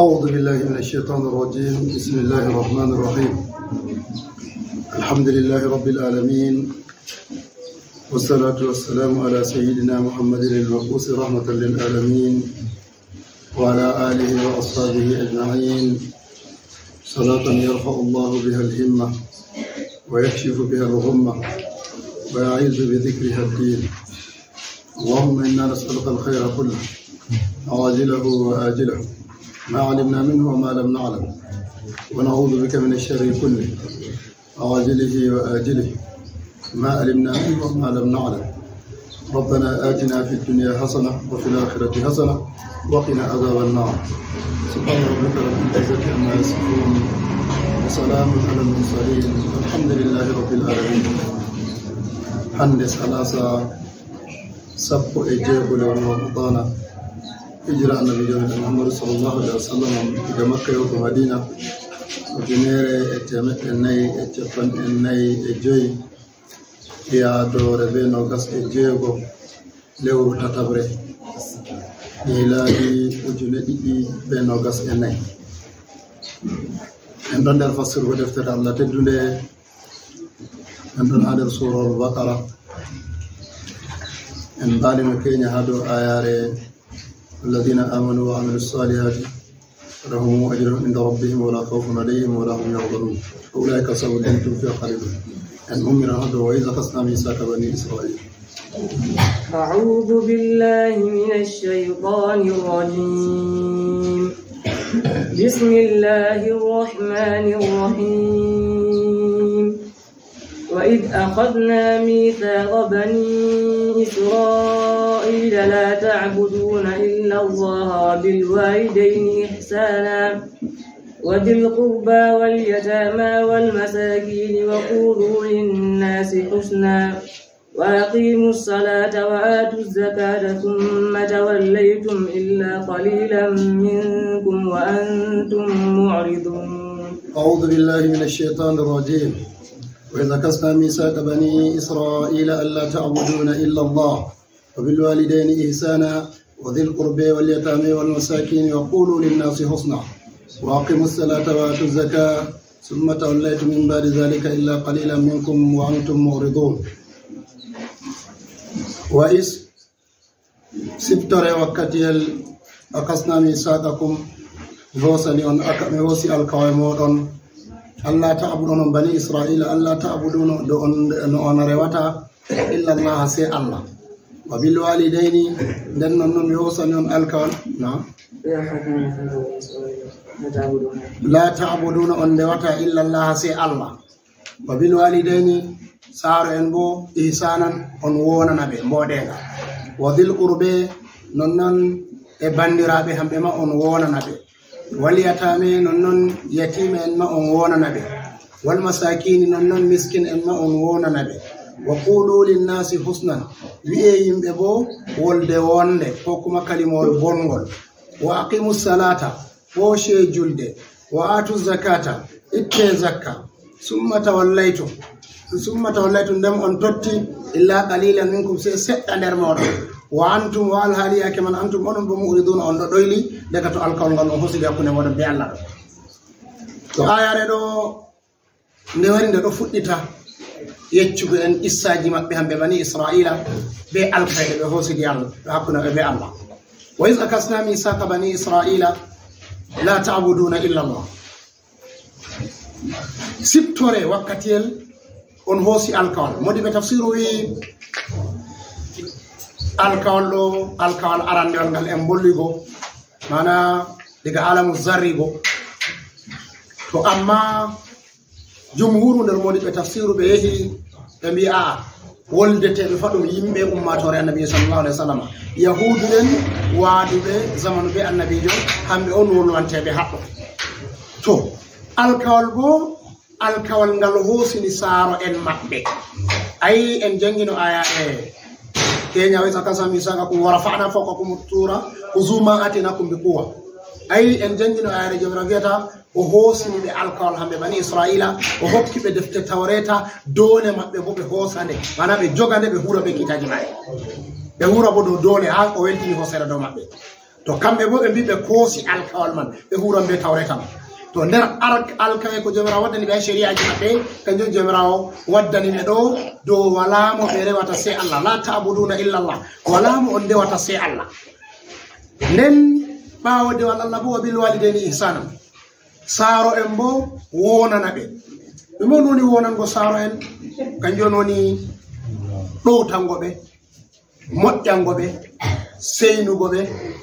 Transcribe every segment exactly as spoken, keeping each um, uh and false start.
أعوذ بالله من الشيطان الرجيم. بسم الله الرحمن الرحيم. الحمد لله رب العالمين، والصلاة والسلام على سيدنا محمد المبعوث رحمة للعالمين، وعلى آله وأصحابه أجمعين. صلاة يرفع الله بها الهمة، ويكشف بها الغمة، ويعز بذكرها الدين. اللهم إنا نسألك الخير كله، عاجله وآجله، ما علمنا منه وما لم نعلم، ونعوذ بك من الشر كله، عاجله وآجله، ما علمنا منه وما لم نعلم. ربنا آتنا في الدنيا حسنة وفي الآخرة حسنة وقنا عذاب النار. سبحان ربك رب العزة عما يصفون، وسلام على المرسلين، والحمد لله رب العالمين. Hannde salaasa, sappo e jeego lewru Ramadana, hijira Annabiijo meɗen Muhammadu sallallahu alaihi wa sallam, diga Makka yahgo Madina, ujunere e teemeɗɗe nayi e cappanɗe nayi e joyi, yaadoore bee noogas e jeego lewru tataɓre, miilaadi ujune ɗiɗi bee noogas e nayi. En ɗon nder fassirgo deftere Allah teddunde, en ɗon haa nder Suurawol Baqara. En mbaalino keenya haa dow aayaare: "Alladhina amanu wa amilu salihati lahum ajruhum inda rabbihim wa la khawfun alayhim wa la hum yahzanun. Ulaika ashabul jannati hum fiha khalidun." En ummiran haa dow: "Wa idh akhadhna mithaqa bani Isra'il." أعوذ بالله من الشيطان الرجيم. بسم الله الرحمن الرحيم. وإذ أخذنا ميثاق بني إسرائيل لا تعبدون إلا الله وبالوالدين إحسانا وذي القربى واليتامى والمساكين وقولوا للناس حسنا وأقيموا الصلاة وآتوا الزكاة ثم توليتم إلا قليلا منكم وأنتم معرضون. أعوذ بالله من الشيطان الرجيم. وإذ أخذنا ميثاق بني إسرائيل ألا تعبدون إلا الله وبالوالدين إحسانا وذي القربى واليتامى والمساكين وقولوا للناس حسنا وأقيموا الصلاة وآتوا الزكاة ثم توليتم من بعد ذلك إلا قليلا منكم وأنتم معرضون. وإذ Siftore wakkatiyel, "Akhadhna mithaqakum", mi hoosani on, aka-, mi hoosi alkawal mooɗon, "Alla ta'budu", onon bani Isra'ila, "Alla ta'budu", no, do on, no on rewata, "illa Allah", sey Allah. "Wa bil walidayni", nden non, non mi hoosani on alkawal, na? "La ta'buduna", on ndewata, "illa Allah", sey Allah. "Wa bil walidayni", saaro en bo, "ihsanan", on wonana ɓe mboɗeeŋga. "Wa dhil qurbe", nonnon e banndiraaɓe, hamɓe ma on wonana ɓe. "Wal yatame", nonnon yatiima en ma on wonana ɓe. "Wal masakini", nonnon miskin en ma on wonana ɓe. "Wa qulu linnasi husnan", wi'e yimɓe bo wolde wonde, ko kuma kalimol bongol. "Wa aqimu salata", hoocee julde, "wa aatu zakata", ittee zakka, "summa tawallaytum", "summa tawallaytum", nden on totti, "illa qalilan minkum", sey seɗɗa nder mooɗon, "wa antum", wa alhaali yaake man antum onon bo, "mu'riduna", on ɗo ɗoyli, daga to alkawal ngal on hosidi hakkunde mooɗon be Allah ɗo. To ayare ɗo, nde wari nde ɗo fuɗɗita yeccugo en qissaaji maɓɓe hamɓe bani Isra'ila be alkayɓe ɓe hoosidi Allah, ɓe hakkunde ɓe be Allah. "Wa iz akasna misaqa bani Isra'ila la ta'buduna illa Allah." Siftore wakkatiyel on hoosi alkawal. Modi ɓe tafsiru wi alkawal ɗo, alkawal arandewal ngal en bolligo, mana diga alamu zarrigo. To amma jumhuru nder modiɓɓe tafsiru ɓe yehi ɓe mbi'a, a'a, woldeteeɓe fa ɗum yimɓe ummaatoore Annabi sallallahu alaihi wasallam. Yahudu en waaduɓe zamanu be Annabiijo, hamɓe on wolwanteeɓe haɗɗo. To, alkawal bo, alkawal ngal hoosini saaro en maɓɓe. Ayi, en jangino aya e Kenya, "Wa iz akhadna mithaqakum wa rafa'na fawqakum at-tura khudhu ma ataynakum bi quwwa." Ayi, en jangino aya e Jawra wiyata, o hoosini ɓe alkawal hamɓe bani Isra'ila, o hokki ɓe defte Tawreta, doole maɓɓe bo ɓe hoosande, mana ɓe jogande, ɓe hura be kitaaji maɓɓe. Ɓe hura bo dow doole, haa o weltini hoosere dow maɓɓe. To kamɓe boo ɓe mbii ɓe koosi alkawal man, ɓe huuran bee tawreeta man. To nder ar-, alkawal ko Joomiraawo waddani ɓe haa ceriyaaji maɓɓe, kanjum Joomiraawo waddani ɓe ɗo, dow walaa mo ɓe rewata sey Allah. "Laa ta'buduuna illa Allah." Walaa mo on ndewata sey Allah. Nden ɓaawo dewal Allah boo, "Wa bil waalidayni ihsaanan." Saaro'en boo woonana ɓe. Ɗume on woni woonango saaro'en? Kanjum on woni ɗowtango ɓe, moƴƴango ɓe, seynugo ɓe.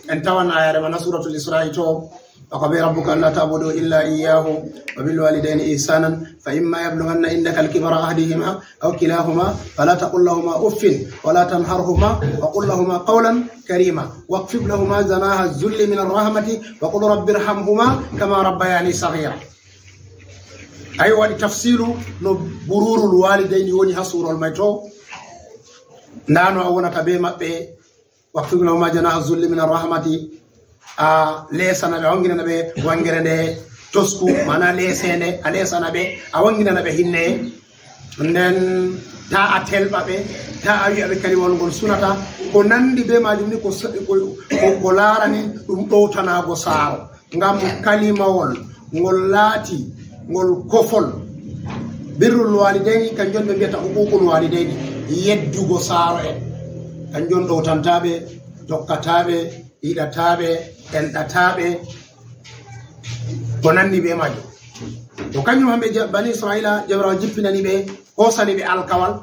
En tawan aayaare man haa Suuratul Isra'i to, "Wa qada rabbuka alla ta'budu illa iyyahu wa bil walidayni ihsanan, fa imma yablughanna indaka al-kibara ahaduhuma aw kilahuma fala taqul lahuma uffin wala tanharhuma wa qul lahuma qawlan karima. Wakhfid lahuma janaha dhulli min ar-rahmati wa qul rabbi irhamhuma kama rabbayani saghira." Ay waɗi tafsiru no bururul walidayni woni haa suurol may to. Ndaa no a wonata bee maɓɓe. "Wakhfid lahuma janaha dhulli min ar-rahmati." A leesana ɓe, a waŋginana ɓe waŋgere nde tosku, maana leeseende, a leesana ɓe, a waŋginana ɓe hinne. Nden taa a telɓa ɓe, taa a wi'a ɓe kalimawol ngol sunata. Ko nanndi bee maajum ni ko s-, ko, ko, ko laarani ɗum ɗowtanaago saaro. Ngam kalimawol ngol laati, ngol kofol. Birrul walidayni, kanjum ɓe mbiyata uququl walidayni, yeddugo saaro'en. Kanjum ɗowtantaa ɓe, tokkataa ɓe, yiɗataa ɓe, enɗataa ɓe, ko nanndi bee maajum. To kanjum hamɓe ja-, Bani Isra'iila, Jawmiraawo jippinani ɓe, hoosani ɓe alkawal.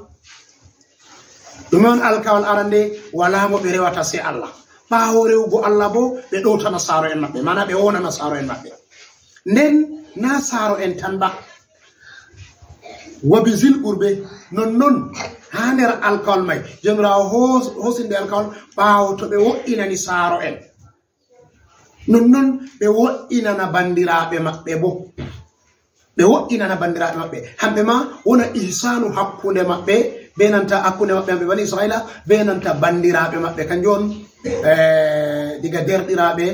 Ɗume on alkawal arande? Walaa mo ɓe rewata sey Allah. Ɓaawo rewugo Allah boo, ɓe ɗowtana saaro'en maɓɓe, maana ɓe woonana saaro'en maɓɓe. Nden naa saaro'en tan ba, wa bi zil qurbe, nonnon haa nder alkawal may, Jawmiraawo hoos-, hoosinde alkawal ɓaawo to ɓe wo'inani saaro'en. Nonnon ɓe wo'inana banndiraaɓe maɓɓe boo. Ɓe wo'inana banndiraaɓe maɓɓe. Hamɓe ma wona ihsaanu hakkunde maɓɓe, bee nanta hakkunde maɓɓe, hamɓe Bani Isra'iila, bee nanta banndiraaɓe maɓɓe. Kanjum on, eh, diga deerɗiraaɓe,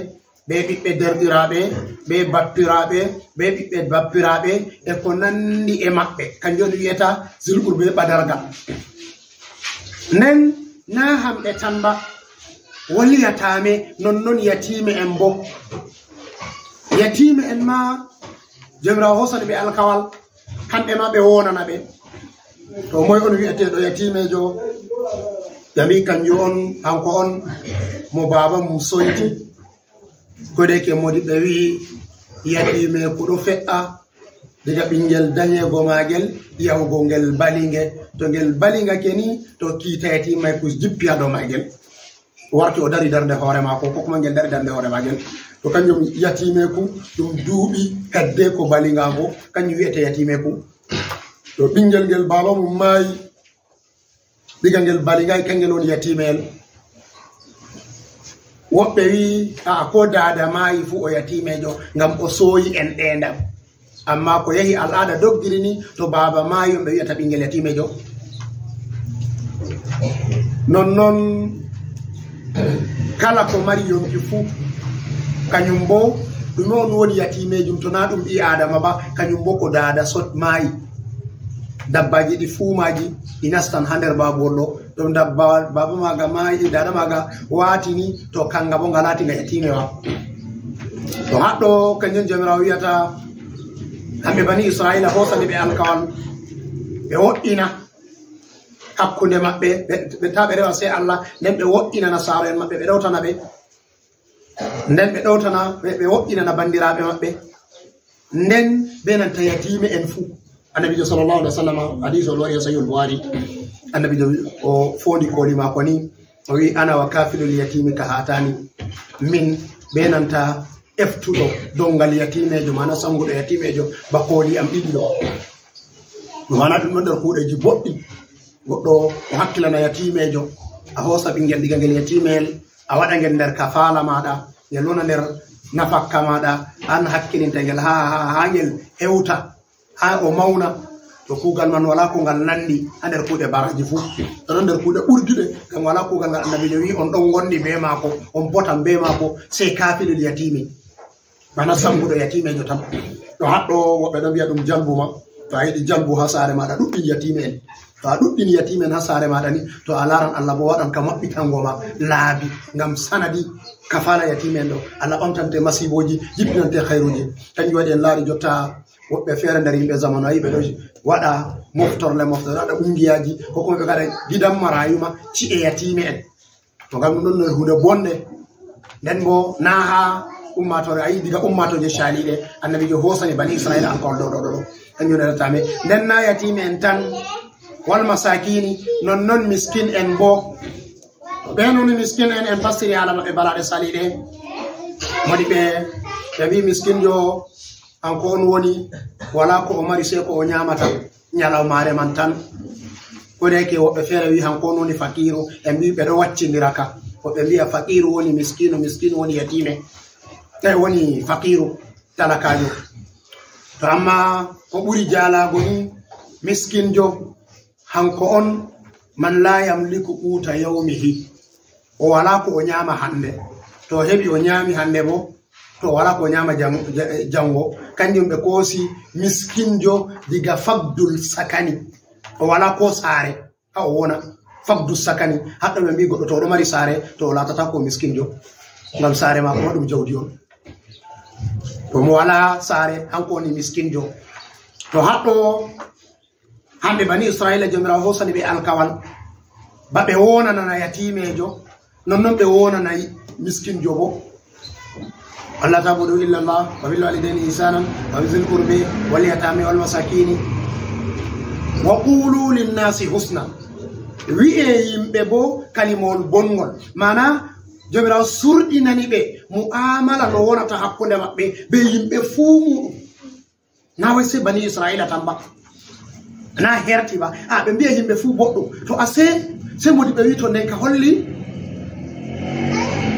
bee ɓiɓɓe deerɗiraaɓe, bee bappiraaɓe, bee ɓiɓɓe bappiraaɓe, e ko nanndi e maɓɓe. Kanjum on wi'ata zil qurbe ɓadargal. Nden naa hamɓe tan ba, wal yataame, nonnon yatiime'en boo. Yatiime'en ma, Jawmiraawo hoosani ɓe alkawal, kamɓe ma ɓe woonana ɓe. To moy on wi'eteeɗo yatiimeejo? Jami kanjum on, hanko on mo baaba mum soyti. Ko de ke modi ɓe wi'i, yatiimeeku ɗo fe'a diga ɓinngel danyeego maagel yahugo ngel balinge. To ngel balingake ni, to kiita yatiimeeku jippi haa dow maagel. Warti o dari darnde hoore maako, ko kuma ngel dari darnde hoore maagel. To kanjum yatiimeeku, ɗum duuɓi hedde ko balingaago, kanjum wi'ete yatiimeeku. To ɓinngel ngel baaba mum maayi, diga ngel balingaay, kangel woni yatiimeyel. Woɓɓe wi'i, a, ko daada maayi fuu o yatiimeejo, ngam o sooyi enɗeendam. Ammaa ko yehi al'aada doggiri ni, to baaba maayi on ɓe wi'ata ɓinngel yatiimeejo. Nonnon kala ko mari yonki fuu, kanyum boo, ɗume on woni yatiimeejum, to naa ɗum ɓii Aadama ba, kanyum boo ko daada sot maayi. Dabbaaji ɗi fuu maaji ɗi nastan haa nder baabawol ɗo. To dabba-, baaba maaga maayi, daada maaga waatini, to kanga boo nga laati nga yatiimewa. To haɗɗo, kanjum Jawmiraawo wi'ata, hamɓe Bani Isra'iila hoosani ɓe alkawal, ɓe wo'ina hakkunde maɓɓe, ɓe, ɓe taa ɓe rewa sey Allah, nden ɓe wo'inana saaro'en maɓɓe, ɓe ɗowtana ɓe. Nden ɓe ɗowtana, ɓe, ɓe wo'inana banndiraaɓe maɓɓe. Nden bee nanta yatiime'en fuu. Annabiijo sallallahu alaihi wasallam, hadiis on wari haa Sahihul Bukhari. Annabiijo o foondi kooli maako ni, o wi'i, "Ana wa kafilul yatimi ka hatani." Min bee nanta eftuɗo donngal yatiimeejo, maana sannguɗo yatiimeejo, ba kooli am ɗiɗi ɗo. Maana ɗum ɗon nder kuuɗeeji boɗɗi. Goɗɗo o hakkilana yatiimeejo, a hoosa ɓinngel diga ngel yatiimeyel, a waɗa ngel nder kafaala maaɗa, ngel wona nder nafakka maaɗa, an hakkilinta ngel haa, haa, haa ngel hewta, haa o mawna. To kuugal man walaa ko ngal nanndi haa nder kuuɗe baraaji fuu. Ɗon nder kuuɗe ɓurduɗe, ngam walaa kuugal ngal Annabiijo wi'i on ɗon ngondi bee maako, on potan bee maako, sey kafilul yatimi. Bana sannguɗo yatiimeejo tan. Ɗo haɗɗo woɓɓe ɗon mbi'a ɗum jalbu ma. To a yiɗi jalbu haa saare maaɗa, ɗuɗɗum yatiime'en. To a ɗuɗɗini yatiime'en haa saare maaɗa ni, to a laaran Allah boo waɗan ka maɓɓitango ma laabi ngam sanadi kafaala yatiime'en ɗo. Allah ɓamtante masiibooji, jippinante hayruuji. Kanjum waɗi en laari jotta woɓɓe feere nder yimɓe zamanu ayi ɓe ɗo waɗa moftorle moftorle, waɗa ungiyaaji, ko kuma ɓe ngaɗa gidan maraayu ma ci'e yatiime'en. To ngam ɗum ɗon no huunde bonde. Nden bo na haa ummaatoore, ayi, diga ummaatooje caaliiɗe, annabiijo hoosani bani Isra'iila alkawal dow ɗo ɗo ɗo. Kanjum woni reta me. Nden na yatiime'en tan, wal masakini, nonnon miskin'en bo. Ɓe noni miskin'en, en fastiri haala maɓɓe balaaɗe saliiɗe. Modi ɓe, ɓe mbi miskinjo hanko on woni wala ko o mari sey ko o nyaamata nyalawmaare man tan. Ko de ke woɓɓe feere wi hanko on woni fakiiru, en mbi ɓe ɗo waccindira ka. Woɓɓe mbi'a fakiiru woni miskiinu, miskiinu woni yatiime. E woni fakiiru, talakaajo. To amma ko ɓuri jaalaago ni miskinjo, hanko on man la yamliku quta yawmihi. O wala ko o nyaama hande. To o heɓi o nyaami hande bo, to o wala ko o nyaama jan-, ja-, jango. Kanjum ɓe koosi miskinjo diga faqdus sakani. O wala ko saare, haa o wona. Faqdus sakani. Haɗɗo ɓe mbi goɗɗo to o ɗo mari saare, to o laatata ko miskinjo. Ngam saare maako ma ɗum jawdi on. To mo wala saare, hanko woni miskinjo. To haɗɗo Hande bani Isra'iila, Joomiraawo hoosani ɓe alkawal, ba ɓe woonanana yatiimeejo, nonnon ɓe woonanay miskinjo bo. "Alla ta'budu illa Allah, wa bil walidayni ihsanan, wa bizil qurbi, wal yatami, wal masakini, wa qulu linnasi husna." Wi'e yimɓe bo kalimawol bongol. Maana, Joomiraawo surɗinani ɓe mu'amala no wonata hakkunde maɓɓe be yimɓe fuu muuɗum. Na wai sai bani Isra'ila tan ba. Na herti ba. A, ɓe mbi'a yimɓe fuu boɗɗum. To a sai, sai modi ɓe wi to nden ka holli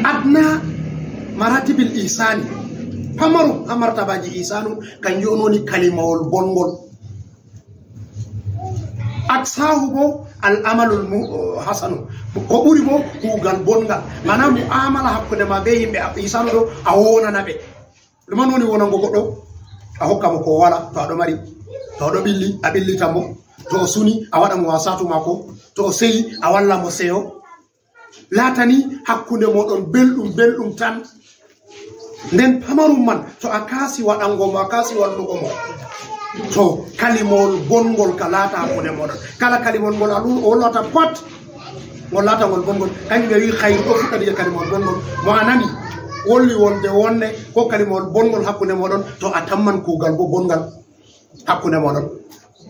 adna maratibil ihsani. Pamarum ha martabaji ihsanu, kanjum on woni kalimawol bongol. Aksahu bo al amalul mu-, hasanu. Ko ɓuri bo kuugal bongal. Maana mu'amala hakkunde ma be yimɓe ihsanu ɗo a wonana ɓe. Ɗum man woni wonango goɗɗo, a hokka mo ko o wala, to a ɗo mari, to o ɗo ɓilli, a ɓillita mo, to o suni, a waɗa mo wasatu maako, to o seyi, a walla mo seyo. Laatani hakkunde mooɗon belɗum, belɗum tan. Nden pamarum man, to a kaasi waɗango mo, a kaasi wallugo mo, to kalimol bongol ka laata hakkunde mooɗon. Kala kalimol ngol a lu-, o wallata pat, ngol laata ngol bongol. Kanjum ɓe wi khayru ɗo fuɗɗa diga kalimol bongol. Mo a nani wolli wolde wonde ko kalimol bongol hakkunde mooɗon, to a tamman kuugal bo bongal hakkunde mooɗon.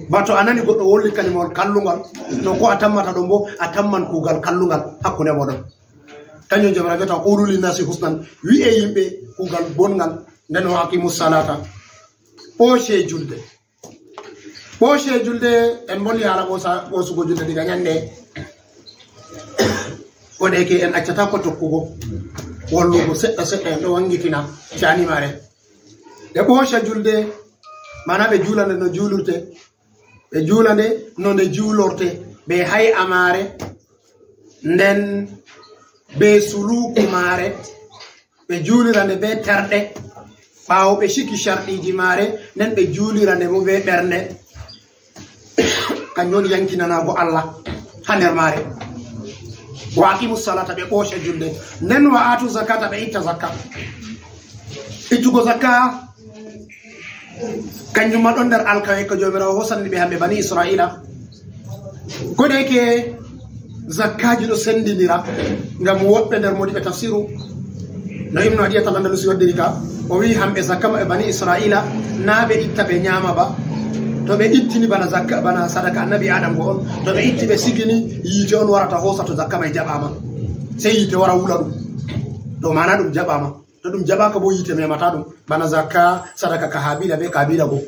Ba to a nani goɗɗo wolli kalimol kallungal, to ko a tammata ɗon bo, a tamman kuugal kallungal hakkunde mooɗon. Kanjum Joomiraawo wi'ata, "Qulu linnasi husnan," wi'e yimɓe kuugal bongal, nden wa aqimu salata. Ɓooce julde. Ɓooce julde, en mboli haala ɓoosa-, ɓoosugo julde diga nyande. Ko ɗe ke en accata ko tokkugo. Wollugo seɗɗa seɗɗa en ɗo wangitina cani mare. Ɓe ɓooca julde, maana ɓe juula nde no juulirte. Ɓe juula nde no nde juulorte. Ɓe hay'a mare, nden be suluuku mare. Ɓe juulira nde be terɗe, ɓaawo ɓe ciki carɗiiji maare, nden ɓe juulira nde bo be ɓernde. Kanjum woni yankinanaago Allah haa nder maare. Wa aqimu salata, ɓe ɓooca julde. Nden wa atu zakata, ɓe itta zakka. Ittugo zakka, kanjum ma ɗon nder alkawal ko Joomiraawo hosani ɓe hamɓe Bani Isra'iila. Ko de ke zakkaaji ɗo senndindira, ngam woɗɓe nder moodiɓɓe tafsiru, no Ibnu Adiyatal Andalusi waddiri ka, o wi'i hamɓe zakka maɓɓe Bani Isra'iila, naa ɓe itta ɓe nyaama ba. To ɓe ittini bana zakka, bana sadaka Annabi Adam go on, to ɓe itti ɓe sigini, yiite on warata hoosa to zakka may jaɓaama. Sey yiite wara wula ɗum. To maana ɗum jaɓaama. To ɗum jaɓaaka bo, yiite memata ɗum. Bana zakka, sadaka ka Haabila be Kaabila go.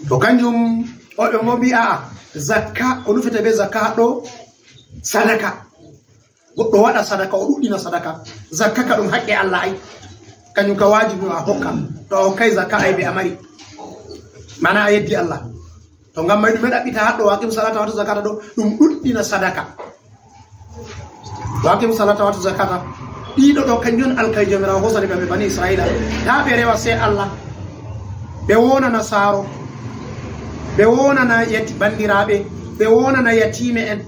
To kanjum, woɓɓe mo mbi'a, a'a, zakka, ko nufete be zakka haɗɗo? Sadaka. Goɗɗo waɗa sadaka, o ɗuɗɗina sadaka. Zakka ka ɗum haqqe Allah ay. Kanjum ka waajibi ma a hokka. To a hokkay zakka ay be a mari. Maana a yeddi Allah. To ngam may ɗume ɗaɓɓita haɗɗo, wa aqimu salata wa atu zakata ɗo, ɗum ɗuɗɗina sadaka. Wa aqimu salata wa atu zakata. Ɗiɗo ɗo, kanjum on alkawal Joomiraawo hosani ɓe, ɓe Bani Isra'iila. Taa ɓe rewa sey Allah. Ɓe wonana saaro. Ɓe wonana yati-, banndiraaɓe, ɓe wonana yatiime en,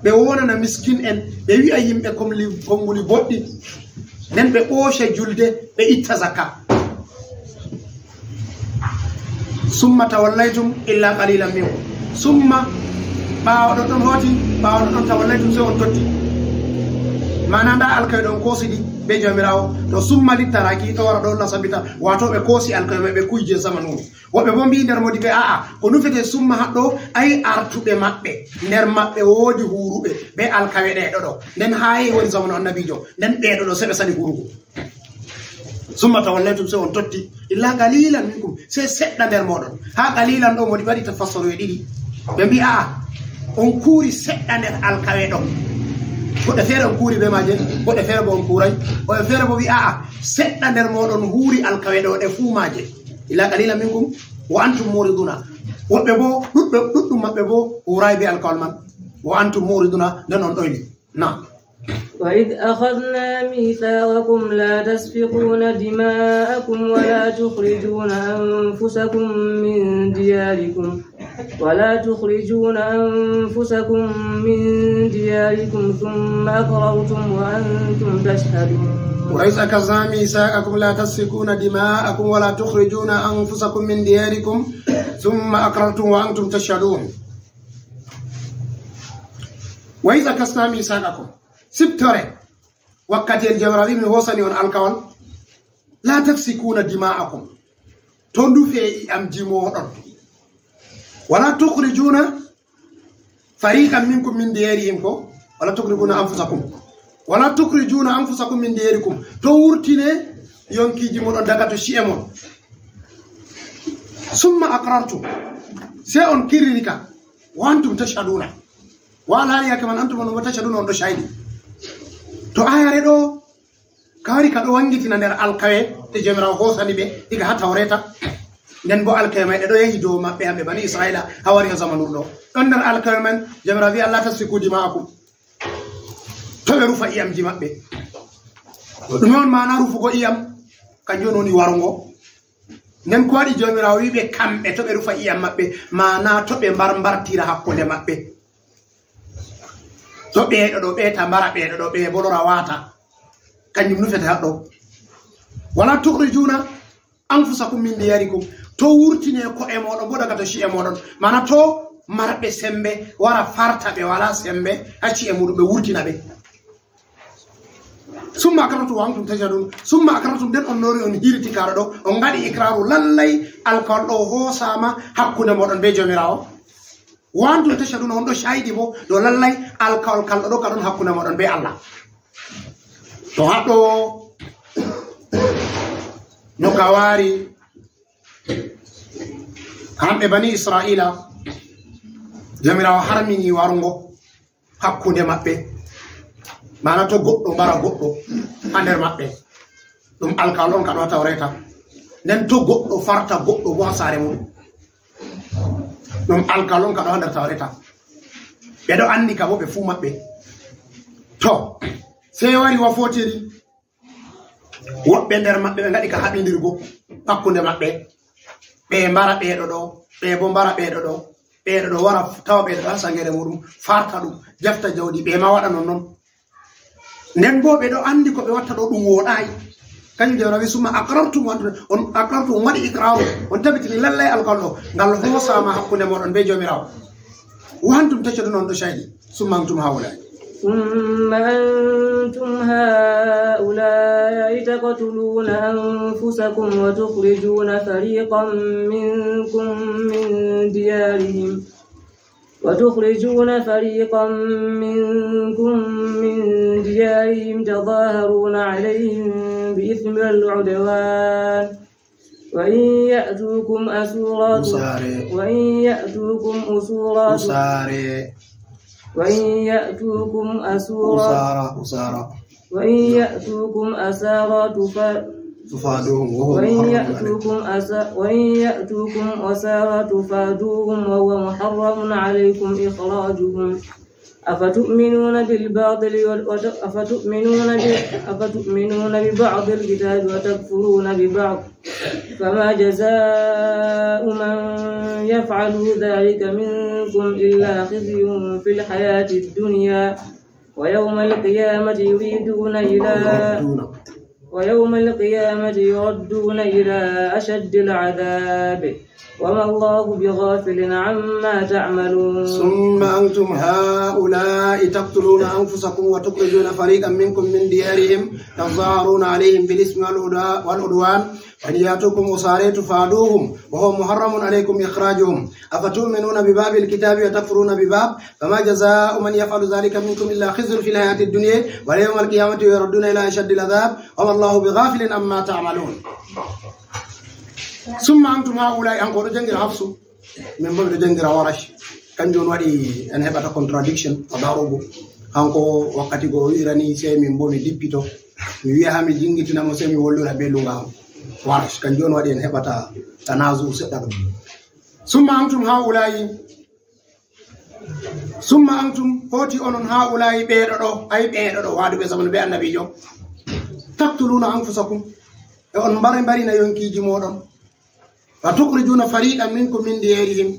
ɓe wonana miskin en, ɓe wi'a yimɓe komli-, konnguli boɗɗi, nden ɓe ɓooca julde, ɓe itta zakka. Summa tawallaytum illa qalilan minkum. Summa, ɓaawo ɗon ɗon hooti, ɓaawo ɗon ɗon tawallaytum, sey on totti. Maana nda alkawee ɗon koosidi be Jawmiraawo. To summa littaraki ɗo wara ɗo Allah sabita, waato ɓe koosi alkawee maɓɓe kuyje zamanu. Woɓɓe boo mbi'i nder moodiɓɓe, a'a, ko nufete summa haɗɗo, ay artuɓe maɓɓe. Nder maɓɓe woodi huuruɓe be alkawee ɗe ɗo ɗo. Nden haa woni zamanu annabiijo, nden ɓe ɗo ɗo sey ɓe sali huurugo. Summa tawallaytum, sey on totti, illa qalilan minkum, sey seɗɗa nder mooɗon. Haa qalilan ɗo moodiɓɓe waɗi tafassoro e ɗiɗi. Ɓe mbi'a, a'a, on kuuri seɗɗa nder alkawee ɗon. Goɗɗe feere on kuuri be maaje, goɗɗe feere boo on kuuray. Woɓɓe feere boo wi'a, a'a, seɗɗa nder mooɗon huuri alkawee ɗo, ɗe fuu maaje. Illa qalilan minkum wa antum muriduna. Woɓɓe boo, ɗuɗɗo-, ɗuɗɗum maɓɓe boo huuraay be alkawal man. Wa antum muriduna, nden on ɗoyni. Naam. وإذ أخذنا ميثاقكم لا تسفكون دماءكم ولا تخرجون أنفسكم من دياركم، ولا تخرجون أنفسكم من دياركم ثم أقررتم وأنتم تشهدون. وإذ أخذنا ميثاقكم لا تسفكون دماءكم ولا تخرجون أنفسكم من دياركم ثم أقررتم وأنتم تشهدون. وإذ أخذنا ميثاقكم. Siftore, wakkati en Jawmiraawo wi'i mi hoosani on alkawal, la tasfikuna dima'akum, to ndufee i'amji mooɗon, wala tukhrijuna fariqan minkum min diyarihim, ko wala tukhrijuna anfusakum, wala tukhrijuna anfusakum min diyarikum, to wurtinee yonkiiji mooɗon daga to ci'e mon. Summa aqrartum, sey on kirriri ka, wa antum tashhaduna. Wa alhaali yaake man antum on tashhaduna, on ɗo caydi. To ayare ɗo, ka wari ka ɗo wangitina nder alkawee ɗe Jawmiraawo hoosani ɓe diga haa Tawreeta. Nden boo alkawee may ɗe ɗo yahi dow maɓɓe, hamɓe Bani Isra'iila, haa wari haa zamanu ɗo. Ɗon nder alkawee man, Jawmiraawo wi'i, "Allah tasfiku dima'akum." To ɓe rufa i'amji maɓɓe. Ɗume on maana rufugo i'am? Kanjum on woni warugo. Nden ko waɗi Jawmiraawo wi'i ɓe kamɓe to ɓe rufa i'am maɓɓe, maana to ɓe mbar-, mbartira hakkunde maɓɓe. To ɓee ɗo ɗo, ɓee ta mbara, ɓee ɗo ɗo, ɓee boo lora waata. Kanjum nufete haɗɗo. Wala tukhrijuna anfusakum min diyarikum. To wurtinee ko'e mooɗon boo daga to ci'e mooɗon. Maana to marɓe sembe wara farta ɓe walaa sembe haa ci'e muuɗum, ɓe wurtina ɓe. Summa aqrartum wa antum tashhadun. Summa aqrartum, nden on noori, on hiiriti kaara ɗo, on ngaɗi iqraaru, lallay alkawal ɗo hoosaama hakkunde mooɗon bee Jawmiraawo. Wa antum tashhaduna, on ɗo caydi boo dow lallay alkawal kal ɗo ɗo ka ɗon hakkunde mooɗon bee Allah. To haɗɗo no ka wari, hamɓe Bani Isra'iila, Jawmiraawo harmini warugo hakkunde maɓɓe. Maana to goɗɗo mbara goɗɗo haa nder maɓɓe, ɗum alkawal on ka ɗo haa Tawreeta. Nden to goɗɗo farta goɗɗo boo haa saare mum, ɗum alkawal on ka ɗo haa nder Tawreeta. Ɓe ɗo anndi ka boo ɓe fuu maɓɓe. To, sey wari wa footiri. Woɓɓe nder maɓɓe ɓe ngaɗi ka haɓindirgo hakkunde maɓɓe. Ɓee mbara ɓee ɗo ɗo, ɓee boo mbara ɓee ɗo ɗo, ɓee ɗo ɗo wara tawa ɓee ɗo haa saŋngeere muuɗum, farta ɗum, jafta jawdi, ɓee maa waɗa nonnon. Nden boo ɓe ɗo anndi ko ɓe watta ɗo ɗum wooɗaay. Kanjum Jawmiraawo wi'i, "Summa aqrartum wa antum," on aqrartum, on waɗi iqraaru, on tabitini lallay alkawal ɗo, ngal hoosaama hakkunde mooɗon bee Jawmiraawo. Wa antum tashhaduna, on ɗo caydi. Summa antum haa'ulaa'i. ثم أنتم هؤلاء تقتلون أنفسكم وتخرجون فريقا منكم من ديارهم، وتخرجون فريقا منكم من ديارهم تظاهرون عليهم بالإثم والعدوان، وإن يأتوكم أسارى، أسارى. وإن يأتوكم أسارى، أسارى. وإن يأتوكم أسارى، أسارى، أسارى. وإن يأتوكم أسارى تفا-، تفادوهم وهو وإن محرم عليكم. يأتوكم أسا-، وإن يأتوكم أسارى تفادوهم وهو محرم عليكم إخراجهم، أفتؤمنون بالباطل وت-، أفتؤمنون ب-، أفتؤمنون ببعض الكتاب وتكفرون ببعض، فما جزاء من يفعل ذلك منكم إلا خزي في الحياة الدنيا، ويوم القيامة يردون إلى، ويوم القيامة يردون إلى أشد العذاب، وما الله بغافل عما تعملون. ثم أنتم هؤلاء تقتلون أنفسكم وتخرجون فريقا منكم من ديارهم تظاهرون عليهم بالإثم والعدوان، وإن يأتوكم أسارى تفادوهم وهو محرم عليكم إخراجهم، أفتؤمنون ببعض الكتاب وتكفرون ببعض، فما جزاء من يفعل ذلك منكم إلا خزي في الحياة الدنيا، ويوم القيامة يردون إلى أشد العذاب، وما الله بغافل عما تعملون. ثم أنتم هؤلاء، an ko ɗo janngira Hafsu, min bo miɗo janngira Warash. Kanjum on waɗi en heɓata contradiction, a darogo. Kanko wakkati go o wi'irani, sey min bo mi dippito. Mi wi'a ha mi jingitina mo, sey mi wollira be lunga am. Warash, kanjum on waɗi en heɓata tanazu seɗɗa ɗo. Summa antum haula'i, summa antum, hooti onon, haula'i, ɓeeɗo ɗo, ay ɓeeɗo ɗo, waɗuɓe zamanu be annabijo. Taqtuluna anfusakum, e on mbari-, mbarina yonkiji moɗon. Wa tukhrijuna fariqan minkum min diyarihim.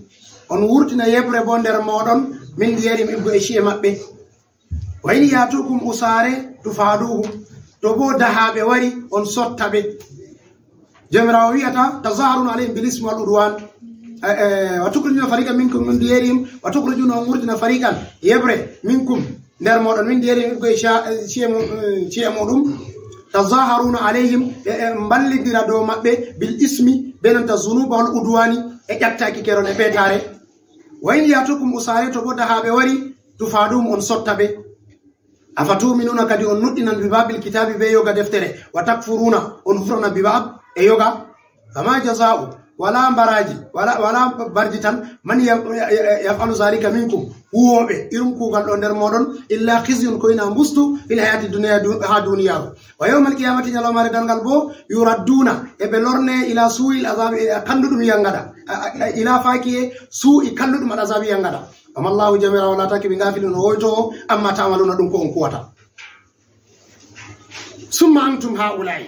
On wurtina yeɓre bo nder moɗon, min diyarihim, iggo e ci'e maɓɓe. Wa in yatukum usare tufaduhum. To bo dahaaɓe wari, on sotta ɓe. Jawmiraawo wi'ata, tazaharuna alayhim bil ismi wal udwan. Eh, eh, wa tukhrijuna fariqan minkum min diyarihim, wa tukhrijuna, on wurtina fariqan, yeɓre, minkum, nder moɗon, min diyarihim, iggo e sha-, eh, ci'e mu-, eh, ci'e muɗum. Tazaharuna alayhim, e, e mballidira dow maɓɓe, bil ismi, be nanta zunuba wal udwani, e ƴattaki kerol e ɓeetaare. Wa in yatukum usare, to bo dahaaɓe wari, tufaduhum, on sotta ɓe. Afatuminuna, kadi on nuɗɗinan, bi babil kitabi, be yoga deftere, wa takfuruna, on hufrana bi bab, e yoga. Fama jaza'u, wala mbaraji, wala, wala barji tan, man ya-, ya-, ya-, yaf'alu zalika minkum, huwoɓe irum kugal ɗo nder moɗon, illa khizyun, ko ina mbustu, fil hayati dunya, du-, ha duniyaru. Wa yawmal qiyamati, nyalawmare darngal bo, yuradduna, e ɓe lorne, ila su'il azabi, e kalluɗum yangada, a, a, a, ila fakiye su'i kalluɗum al azabi yangada. Amma Allahu, Jawmiraawo laataaki bi gafilin, o hoytoowo, amma ta'maluna, ɗum ko on kuwata. Summa antum haula'i.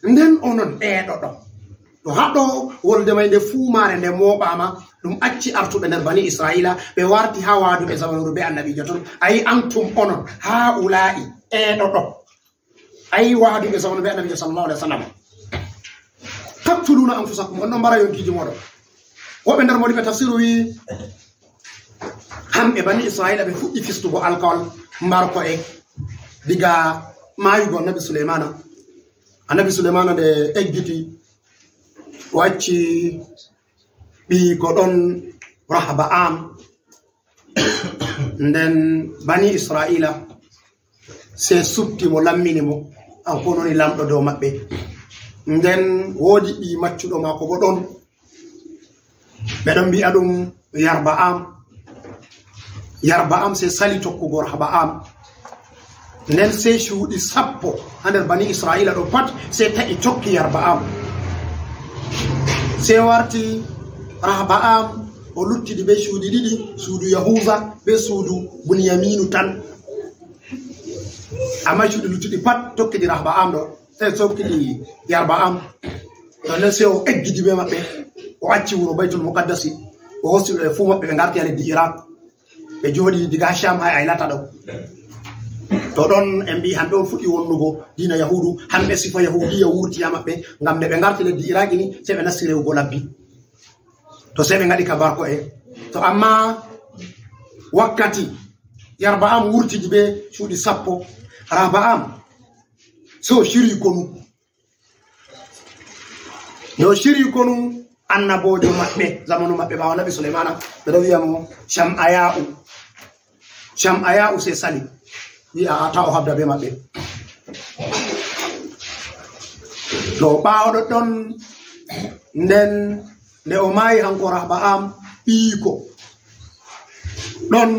Nden onon ɓeeɗo ɗo. Ɗo haɗo wolde may nde fuumaare nde mooɓaama, ɗum acci artuɓe nder Bani Isra'iila, ɓe warti haa waaduɓe zamanuuru be annabiijo ton. Ayi, antum onon, haula'i, ɓeeɗo ɗo. Ayi, waaduɓe zamanu be annabiijo sallallahu alaihi wasallam. Taqtuluna anfusakum, on ɗon mbara yonkiiji mooɗon. Woɓɓe nder modiɓɓe tafsiru wi'i, hamɓe Bani Isra'iila ɓe fuɗɗi fistugo alkawal mbarko'e diga maayugo annabi Suleymana. Annabi Suleymana nde eggiti, o acci ɓiyiiko ɗon Rahaba'am. Nden Bani Isra'iila sey suɓti mo, lammini mo, kanko woni laamɗo dow maɓɓe. Nden woodi ɓii maccuɗo maako bo ɗon, ɓe ɗon mbi'a ɗum Yarba'am. Yarba'am sey sali tokkugo Rahaba'am. Nden sey cuuɗi sappo haa nder Bani Isra'iila ɗo pat, sey ta'i tokki Yarba'am. Sey warti Rahaba'am, o luttidi be cuuɗi ɗiɗi, suudu Yahuuza be suudu Bunyaminu tan. Amma cuuɗi luttuɗi pat tokkidi Rahaba'am ɗo, sey tokkidi Yarba'am. To nden sey o eggidi be maɓɓe, o acci wuro Baytul Muqaddasi, o hoosi ɓe fuu maɓɓe, ɓe ngarti haa leddi Irak. Ɓe jooɗi diga Sham haa Aylata ɗo. To ɗon en mbi'i hamɓe on fuɗɗi wonnugo diina Yahuudu, hamɓe sifa Yahuudiya wurti haa maɓɓe, ngam nde ɓe ngarti leddi Iraaki ni, sey ɓe nasti rewugo labbi. To sey ɓe ngaɗi ka barko'en. To amma wakkati Yarba'am wurtidi be cuuɗi sappo, Rahaba'am sey o ciryi konu. Nde o ciryi konu, annaboojo maɓɓe, zamanu maɓɓe ɓaawo Nabi Suleymana, ɓe ɗo wi'a mo Sham'aya'u. Sham'aya'u sey sali, wi'a, "A, ta o habda be maɓɓe." To ɓaawo ɗoɗɗon, nden nde o maayi, hanko Rahaba'am, ɓiyiiko ɗon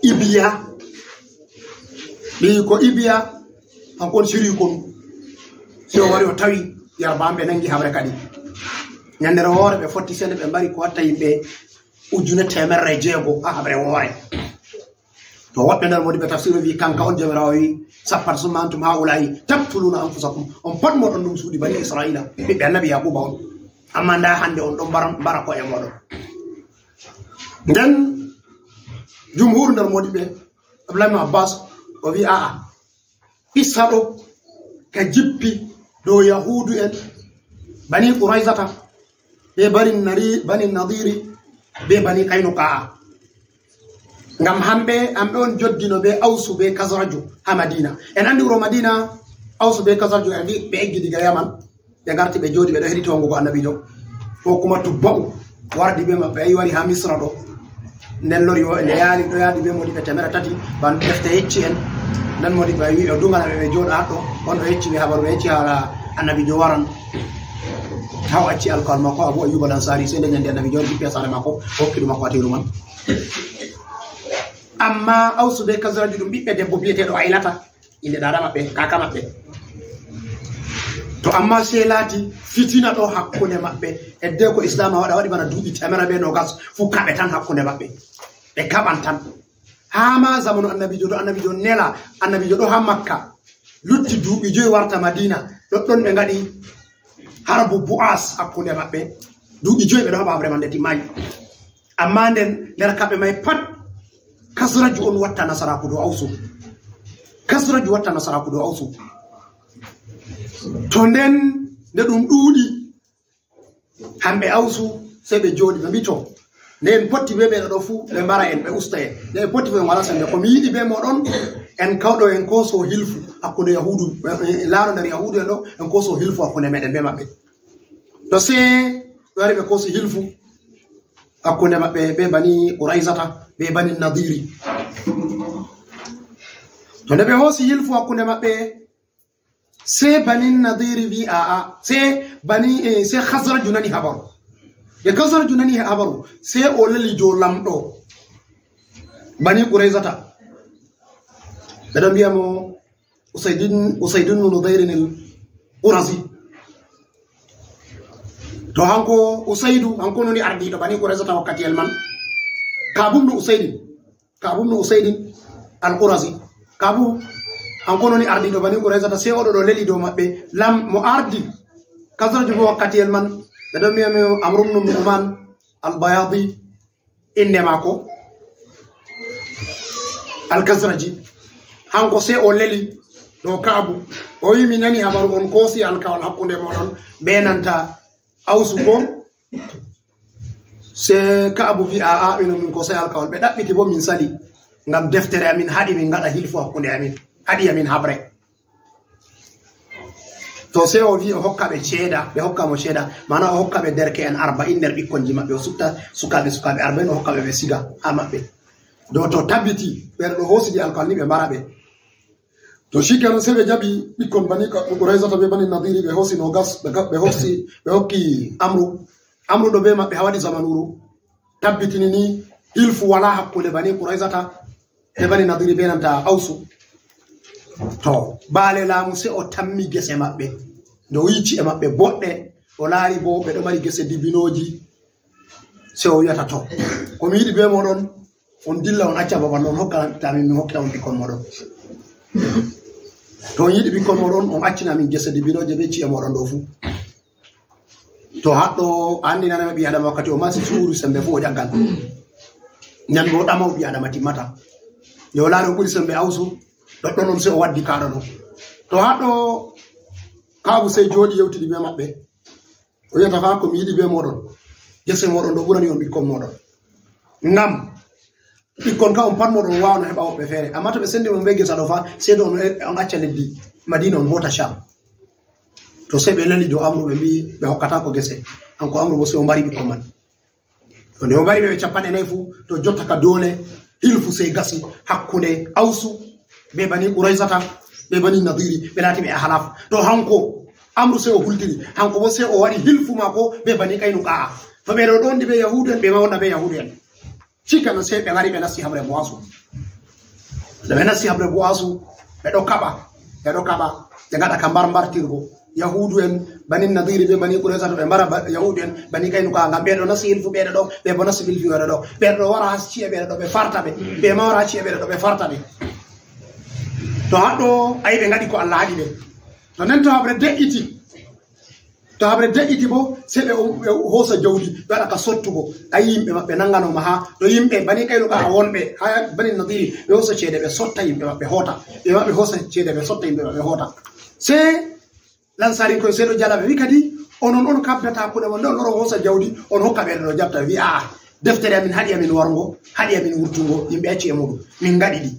Ibiya. Ɓiyiiko Ibiya, hanko on ciryi konu. Sey o wari o tawi Yarba'am ɓe nangi haɓre kadi. Nyannde woore ɓe fotti seɗɗa, ɓe mbari ko watta yimɓe ujune teemerre jeego haa haɓre woore. To woɓɓe nder modiɓɓe tafsir o wi, kanka on Jawmiraawo wi, "Sappat summa antum haa'ulaa'i taqtuluuna anfusakum." On pat moɗon ɗum suuɗi bani Isra'iila, ɓiɓɓe annabi Yaquuba on. Amma ndaa hannde on ɗon mbara, mbara ko'e moɗon. Nden jumhur nder modiɓɓe, Abdullahi ibn Abbas, o wi, "A'a, qissa ɗo ka jippi dow Yahuudu en, Bani Qurayzata, be Bani Nari-, Bani Nadiri, be Bani Qaynuqa'a. Ngam hamɓe, hamɓe on joddino be Ausu be Kazraju ha Madina." En andi wuro Madina, Ausu be Kazraju en wi ɓe eggi diga Yaman. Ɓe ngarti, ɓe jooɗi, ɓe ɗo heɗi toongugo Annabiijo. Ko kuma Tubba'u wardi be maɓɓe, ayi, wari haa Misra ɗo. Nden lori wo-, nde yaali, ɗo yaadi be modiɓɓe teemere tati, ban defte yecci en. Nden modiɓɓe wi o dungana ɓe, ɓe jooɗa haɗɗo. On ɗo yecci ɓe habaru, ɓe yecci haala Annabiijo waran. Haa o acci alkawal maako, Abu Ayyub al-Ansari, sey nde nyande Annabiijo wari jippi haa saare maako, o hokki ɗum akwatiiru man. Amma Ausu be Kazraju ɗum ɓiɓɓe debbo bi'eteeɗo Aylata. Innde daada maɓɓe, kaaka maɓɓe. To amma sey laati fitina ɗo hakkunde maɓɓe. Hedde ko Islaama waɗa, waɗi bana duuɓi teemere be noogas, fu kaɓe tan hakkunde maɓɓe. Ɓe kaɓan tan. Haa ma zamanu Annabiijo, to Annabiijo nela, Annabiijo ɗo haa Makka. Lutti duuɓi joyi warta Madina. Ɗoɗɗon ɓe ngaɗi harbu Bu'as hakkunde maɓɓe. Duuɓi joyi ɓe ɗo haɓa haɓre man nde timmaay. Amma nden nder kamɓe may pat, Kasraju on watta nasaraaku dow Awsu. Kasraju watta nasaraaku dow Awsu. To nden nde ɗum ɗuuɗi, hamɓe Awsu sey ɓe jooɗi, ɓe mbi to, nde en potti be ɓeɗo ɗo fuu, ɓe mbara en, ɓe usta en. Nde en potti fu en wala sembe. Ko mi yiɗi be moɗon, en kawɗo en kooso hilfu hakkunde Yahuudu, eh, eh, laaro nder Yahuudu en ɗo, en kooso hilfu hakkunde meɗen be maɓɓe. To sey ɓe wari ɓe koosi hilfu hakkunde maɓɓe be Bani Qurayzata, be Bani Nadiri. To nde ɓe hoosi hilfu hakkunde maɓɓe, sey Bani Nadiri wi a'a, sey Bani, eh, sey Khazraju nani habaru. Nde Khazraju nani habaru, sey o leli dow lamɗo Bani Qurayzata. Ɓe ɗon mbi'a mo Usaydin, Usaydun ibn Nudayrin al-Qurazi. To hanko Usaydu, hanko noni ardiiɗo Bani Qurayzata wakkatiyel man. Ka'bu ibn Usaydin. Ka'bu ibn Usaydin al-Qurazi. Ka'bu, hanko noni ardiiɗo Bani Qurayzata, sey oɗo ɗo leli dow maɓɓe. Lam mo ardi Khazraju bo wakkatiyel man, ɓe ɗon mbi'a mo Amru ibn Nu'man al-Bayadi, innde maako, al-Khazraji. Hanko sey o leli dow Ka'bu. O wi, "Mi nani habaru on koosi alkawal hakkunde moɗon be nanta Awsu ko?" Sey Ka'bu wi, "A'a, mino min koosay alkawal. Ɓe ɗaɓɓiti bo min sali. Ngam deftere amin haɗi min ngaɗa hilfu hakkunde amin. Haɗi amin haɓre." To sey o wi o hokka ɓe ceeda, ɓe hokka mo ceeda. Maana o hokka ɓe derke'en arba'in nder ɓikkonji maɓɓe. O sutta sukaaɓe, sukaaɓe arba'in o hokka ɓe, ɓe siga haa maɓɓe. Dow to tabbiti ɓe ɗo hoosidi alkawal ni ɓe mbara ɓe. To shikenan sey ɓe jaɓi ɓikkon Bani Ka-, Qurayzata be Bani Nadiri, ɓe hoosi noogas, ɓe ga-, ɓe hoosi, ɓe hokki Amru. Amru ɗo be maɓɓe haa waɗi zamanuuru. Tabbitini ni hilfu walaa hakkunde Bani Qurayzata be Bani Nadiri be nanta Awsu. To, baale laamu sey o tammi gese maɓɓe. Nde o yi'i ci'e maɓɓe boɗɗe, o laari bo ɓe ɗo mari gese dibinooji. Sey o wi'ata, "To, ko mi yiɗi be moɗon, on dilla, on acca babal ɗo, on hokka ta min, min hokkita on ɓikkon moɗon. To on yiɗi ɓikkon moɗon, on accina min gese dibinooje be ci'e moɗon ɗo fuu." To haɗɗo anndi nana ɓii Adama wakkati o masi suuru sembe fuu o ƴaggan. Nyan bo ɗama o ɓii Adama timmata. Yo laari o ɓuri sembe Awsu, ɗoɗɗon on sey o waddi kaaɗo ɗo. To haɗɗo Ka'bu sey jooɗi yewtidi be maɓɓe. O wi'ata, "Fa ko mi yiɗi be moɗon. Gese moɗon ɗo ɓurani on ɓikkon moɗon. Ngam ɓikkon ka on pat moɗon waawno heɓa woɓɓe feere. Amma to ɓe sendi mon be gesa ɗo fa, sey ɗo on, on acca leddi Madina on hoota Sham." To sey ɓe leli dow Amru ɓe mbi'i ɓe hokkataako gese. Hanko Amru bo sey o mbari ɓikkon man. To nde o mbari ɓe, ɓe cappanɗe nayi fuu, to jotta ka doole, hilfu sey gasi hakkunde Awsu be Bani Qurayzata be Bani Nadiri, ɓe laati ɓe Ahlaf. To hanko, Amru sey o hultiri, hanko bo sey o waɗi hilfu maako be Bani Qaynuqa'a. To ɓe ɗo ɗondi be Yahuudu'en, ɓe ma wonda be Yahuudu'en. Shikenan sey ɓe ngari ɓe nasti haɓre Bu'asu. Nde ɓe nasti haɓre Bu'asu, ɓe ɗo kaɓa, ɓe ɗo kaɓa, ɓe ngaɗa ka mbarmbartirgo. Yahuudu en, Bani Nadiri ɓe, Bani Qurayza to ɓe mbara ba-, Yahuudu en, Bani Kaynuka, ngam ɓeeɗo nasti hilfu ɓeeɗo ɗo, ɓe bo nasti hilfu ɓeeɗo ɗo, ɓeeɗo wara haa ci'e ɓeeɗo ɗo, ɓe farta ɓe, ɓe ma wara haa ci'e ɓeeɗo ɗo, ɓe farta ɓe. To haɗɗo, ayi ɓe ngaɗi ko Allah haɗi ɓe. To nden to haɓre de'iti, to haɓre de'iti bo, sey ɓe, ɓe hoosa jawdi, ɓe waɗa ka sottugo. Ayi yimɓe maɓɓe nanganooma haa, to yimɓe Bani Kaynuka wonɓe haa Bani Nadiri, ɓe hoosa ceede, ɓe sotta yimɓe maɓɓe hoota. Ɓe maɓɓe hoosa ceede, ɓe sotta yimɓe maɓɓe hoota. Sey Lansarinko'en sey ɗo jala ɓe, wi kadi, onon on kabbata hakkunde mon, nde on loro hoosa jawdi, on hokka ɓe ɗo jaɓta, wi, "Aa, deftere amin haɗi amin warngo, haɗi amin wurtungo, yimɓe acci e muɗum, min ngaɗi ɗi.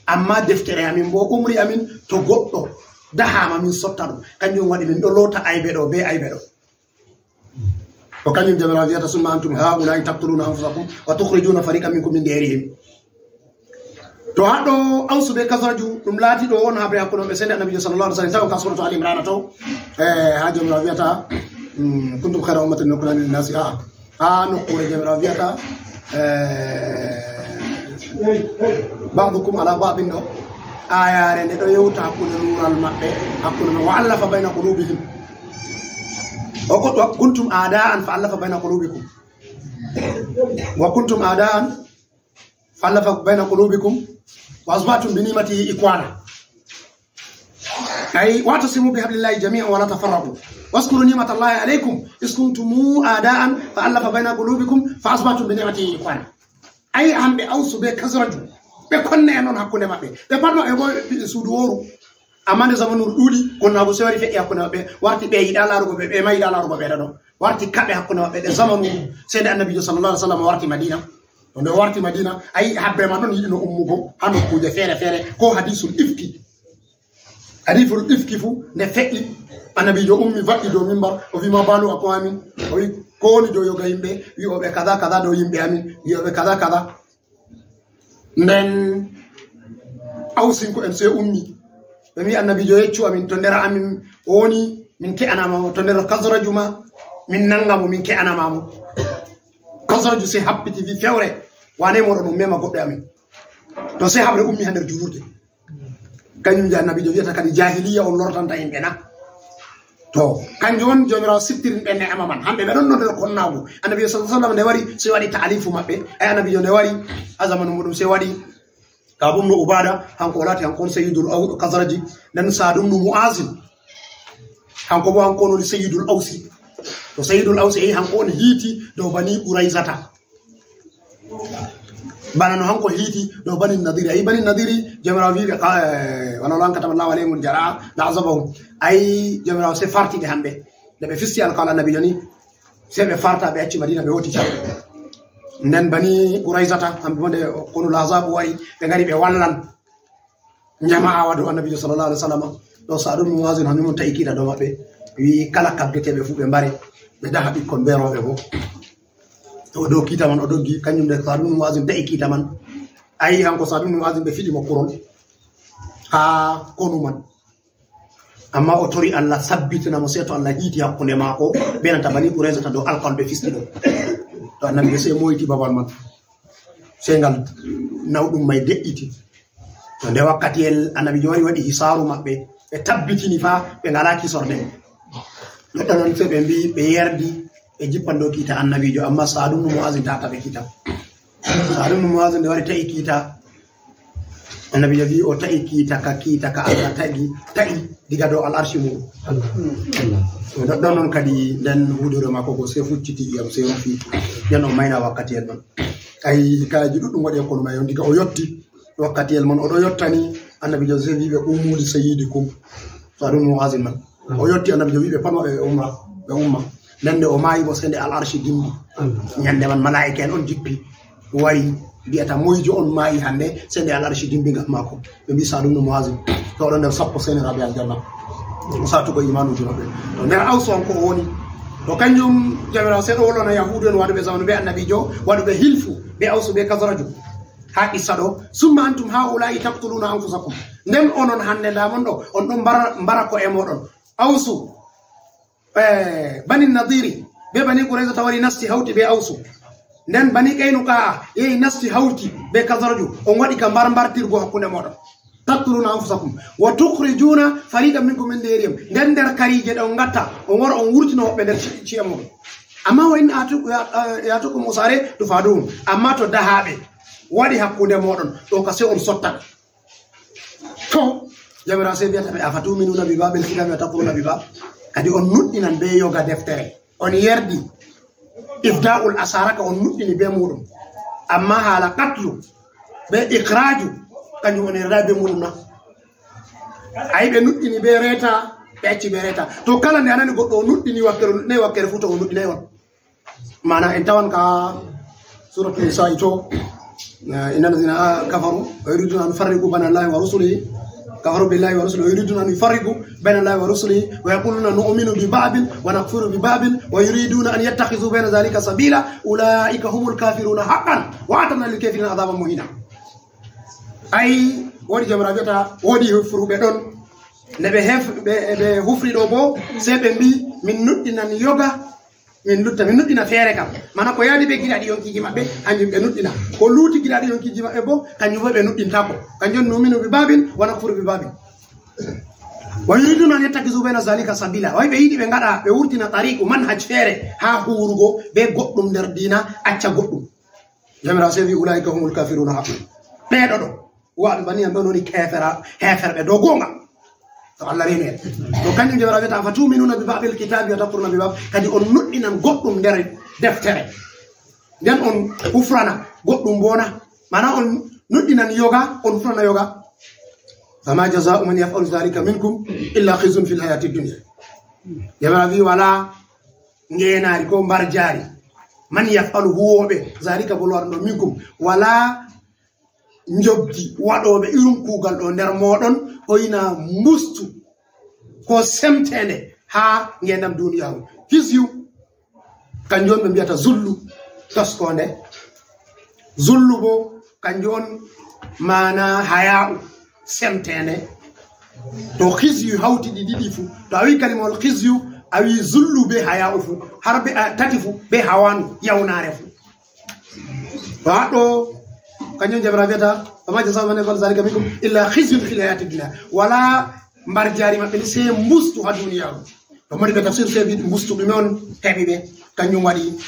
Amma deftere amin bo umri amin, to goɗɗo dahaama min sotta ɗum, kanjum waɗi min ɗo loota aybe ɗo be aybe ɗo." Ko kanjum Jawmiraawo wiyata, "Summa antum haa'ulaa'i taqtuluuna anfusakum wa tukhrijuuna fariiqan minkum min diyarihim." To haɗɗo Awsu be Kasraju, ɗum laati ɗo on haɓre hakkunde maɓɓe, sende Annabiijo sallallahu alaihi wasallam, tawi on ka suratu Ali Imrana to, eh, haa Jawmiraawo wiyata, mm, "Kuntum khayra ummatin ukhrijat lin-nasi." A'a, haa nokkuure Jawmiraawo wiyata, eh, "Ba'dukum ala ba'din" ɗo, aayaare nde ɗo yewta hakkunde luural maɓɓe, hakkunde maɓɓe, "Wa allafa bayna qulubihim." O ko, "Wa kuntum a'da'an fa allafa bayna qulubikum." "Wa kuntum a'da'an fa allafa bayna qulubikum wa asbahtum bi ni'matihi ikhwana." Ay, "Wa'tasimu bi hablillahi jami'an wa la tafarraqu. Wazkuru ni'matallahi alaykum iz kuntum a'da'an fa allafa bayna qulubikum fa asbahtum bi ni'matihi ikhwana." Ay, hamɓe Awsu be Kasraju, ɓe konne en on hakkunde maɓɓe. Ɓe pat maɓɓe bo ɓe suudu wooru. Amma nde zamanu ɗuuɗi, konnaagu sey wari feƴƴi hakkunde maɓɓe. Warti ɓe yiɗa laarugo ɓe, ɓe ma yiɗa laarugo ɓe ɗo. Warti kaɓe hakkunde maɓɓe, ɗe zamanu. Sende Annabiijo sallallahu alaihi wasallam warti Madina. To nde o warti Madina, ayi, haɓre man ɗon yiɗino ummugo haa nokkuuje feere feere, ko hadiisul ifki. Hadiisul ifki fu, nde feƴƴi, Annabiijo ummi, va'i dow mimbar, o wi, "Ma balu aqwamin?" O wi, "Ko woni dow yoga yimɓe?" Wi'oɓe kaza kaza dow yimɓe amin, wi'oɓe kaza kaza. Nden Awsinko'en sey ummi. Ɓe mbi, "Annabiijo, yeccu amin, to nder amin o woni, min ke'anama mo, to nder Kasraju ma, min nanga mo, min ke'anama mo." Kasraju sey happiti, wi, "Fewre, wane moɗon on mema goɗɗo amin." To sey haɓre ummi haa nder juulurde. Kanjum je Annabiijo wiyata kadi jaahiliya on lortanta yimɓe na? To, kanjum on Jawmiraawo siftirini ɓe ne'ama man. Hamɓe ɓe ɗon no nder konnaagu. Annabiijo sallallahu alaihi wasallam nde wari, sey waɗi ta'alifu maɓɓe. Ay, Annabiijo nde wari, haa zamanu muɗum sey waɗi Ka'ab ibn Ubaada, hanko o laati, hanko on Sayyidul Aw-, Khazraji. Nden Sa'd ibn Mu'azin, hanko bo, hanko on woni Sayyidul Awsi. To Sayyidul Awsi, eyi, hanko on hiiti dow Bani Qurayzata. Bana no hanko hiiti dow Bani Nadiri. Ayi, Bani Nadiri, Jawmiraawo wi'i ɓe, ka-, eh, "Walaw la an kataba Allahu alayhimul jala'a la azabahum." Ayi, Jawmiraawo sey farti ɓe hamɓe. Nde ɓe fisti alkawal Annabiijo ni, sey ɓe farta, ɓe acci Madina, ɓe hooti can. Nden Bani Qurayzata, hamɓe bo nde konu Lahzabu wari, ɓe ngari ɓe wallan. Jamaa awa dow Annabiijo sallallahu alaihi wasallam. Ɗo Sa'd ibn Mu'azin, hanyum on ta'i kiita dow maɓɓe. Wi'i kala kabdeteeɓe fu ɓe mbare, ɓe daha ɓikkon be rewɓe bo. To o dow kiita man, o doggi, kanjum nde Sa'd ibn Mu'azin ta'i kiita man. Ayi, hanko Sa'd ibn Mu'azin ɓe fiɗi mo kurol haa konu man. Amma o tori Allah sabbitina mo, sey to Allah hiiti hakkunde maako be nanta Bani Qurayzata dow alkawal ɓe fisti ɗo. To Annabiijo sey moyti babal man. Sey ngal nawɗum may de'iti. To nde wakkatiyel Annabiijo wari waɗi hisaaru maɓɓe, ɓe tabbitini fa ɓe ngalaa kisorde. Ɗoɗɗon non sey ɓe mbi'i ɓe yerdi ɓe jippan dow kiita Annabiijo, amma Sa'd ibn Mu'azin ta'ata ɓe kiita. Sa'd ibn Mu'azin nde wari ta'i kiita, Annabiijo wi'i o ta'i kiita ka, kiita ka Allah tagi, ta'i diga dow al'arshi muɗum. Ɗoɗɗon non kadi nden huudere maako go sey fucciti ƴiyam sey rufi. Nden o mayna wakkatiyel man. Ay, hikaayaji ɗuɗɗum waɗi e konu may on diga o yotti. Wakkatiyel man o ɗo yottani Annabiijo sey wi'i ɓe, "Qumu li sayyidikum." Sa'd ibn Mu'azin man. O yotti Annabiijo wi'i ɓe pat maɓɓe ɓe umra, ɓe umma. Nden nde o maayi bo sey nde al'arshi dimbi. Nyande man malaa'ika'en on jippi. Wari, mbi'ata, "Moyjo on maayi hande?" Sey nde al'arshi dimbi ngam maako. Ɓe mbi'i, "Sa'd ibn Mu'azin." To o ɗon nder sappo seyniraaɓe aljanna. O satugo iimaanuuji maɓɓe. To nder Awsu on ko o woni. To kanjum Jawmiraawo sey ɗo wolwana Yahuudu en waɗuɓe zamanu be Annabiijo, waɗuɓe hilfu be Awsu be Kazraju. Haa qissa ɗo, "Summa antum haa'ulaa'i taqtuluuna anfusakum." Nden onon hande ndaa mon ɗo, on ɗon mbara, mbara ko'e mooɗon. Awsu, eh, Bani Nadiri be Bani Qurayza tawari nasti hawti be Awsu. Nden Bani Qaynuqa'a yehi nasti hawti be Kazraju. On waɗi ka mbarmbartirgo hakkunde mooɗon. تقتلون أنفسكم وتخرجون فريقا منكم من ديارهم. Nden nder kariije ɗe on ngatta, on wara on wurtina woɓɓe nder ci-, ci'e mon. Amma وإن يأتوكم، يأتوكم أسارى تفادوهم. Amma to dahaaɓe waɗi hakkunde mooɗon, ɗo ka sey on sotta ɓe. To, Jawmiraawo sey wi'ata ɓe, "أفتؤمنون ببعض الكتاب وتكفرون ببعض؟" Kadi on nuɗɗinan bee yoga deftere. On yerdi ifda'ul asara ka on nuɗɗini bee muuɗum. Amma haala qatlu bee ikhraaju, kanjum on yerdaay bee muuɗum na? Ayi, ɓe nuɗɗini bee reeta, ɓe acci bee reeta. To kala nde a nani goɗɗo o nuɗɗini wakkere, o nuɗɗinaay wakkere fuu, to o nuɗɗinaay on. Maana en tawan ka Suratu Nisa'i to, eh, إن الذين كفروا ويريدون أن يفرقوا بين الله ورسله، كفروا بالله ورسله ويريدون أن يفرقوا بين الله ورسله ويقولون نؤمن ببعض ونكفر ببعض ويريدون أن يتخذوا بين ذلك سبيلا أولئك هم الكافرون حقا وأعتدنا للكافرين عذابا مهينا. Ayi, woodi Jawmiraawo wi'ata, woodi hufruɓe ɗon. Nde ɓe hef-, ɓe, ɓe hufri ɗo boo, sey ɓe mbi, "Min nuɗɗinan yoga, min lutta, min nuɗɗina feere kam." Maana ko yaadi bee giɗaaɗi yonkiiji maɓɓe, hanjum ɓe nuɗɗina. Ko luuti giɗaaɗi yonkiiji maɓɓe boo, kanjum boo ɓe nuɗɗintaako. Kanjum on نؤمن ببعض ونكفر ببعض. ويريدون أن يتخذوا بين ذلك سبيلا. Way ɓe yiɗi ɓe ngaɗa, ɓe wurtina tariiqu, manhaj feere haa huuwrugo bee goɗɗum nder diina, acca goɗɗum. Jawmiraawo sey wi'i, "أولئك هم الكافرون حقا." Ɓee ɗo ɗo, waɗɓe bani am ɗon woni keefera-, heeferɓe dow goonga. To Allah reeni en. To kanjum Jawmiraawo wi'ata, "أفتؤمنون ببعض الكتاب وتكفرون ببعض." Kadi on nuɗɗinan goɗɗum nder deftere. Nden on hufrana goɗɗum boo na. Maana on nuɗɗinan yoga, on hufrana yoga. "فما جزاء من يفعل ذلك منكم إلا خزي في الحياة الدنيا." Jawmiraawo wi'i, walaa ngeenaari ko mbarjaari. "من يفعل" huwooɓe, "ذلك" boo lorɗo, "منكم" walaa njoɓdi waɗooɓe irum kuugal ɗo nder mooɗon, o yina mbustu ko semteende haa ngeendam duniyaaru. Kisyu, kanjum on ɓe mbiyata zullu, toskoonde. Zullu boo, kanjum on maana hayaa'u, semteende. To kisyu hawti ɗi ɗiɗi fuu, to a wi'i kalimawol kisyu, a wi'i zullu bee hayaa'u fuu, har be, a, tati fuu, bee hawaanu, yawnaare fuu. To haa ɗo, kanjum Jawmiraawo wi'ata, "فما جزاء من يفعل ذلك منكم إلا خزي في الحياة الدنيا." Walaa mbarjaari maɓɓe ni sey mbustu haa duniyaaru. To moni ɓe tafsir sey mbi'i mbustu ɗume on heɓi ɓe, kanjum waɗi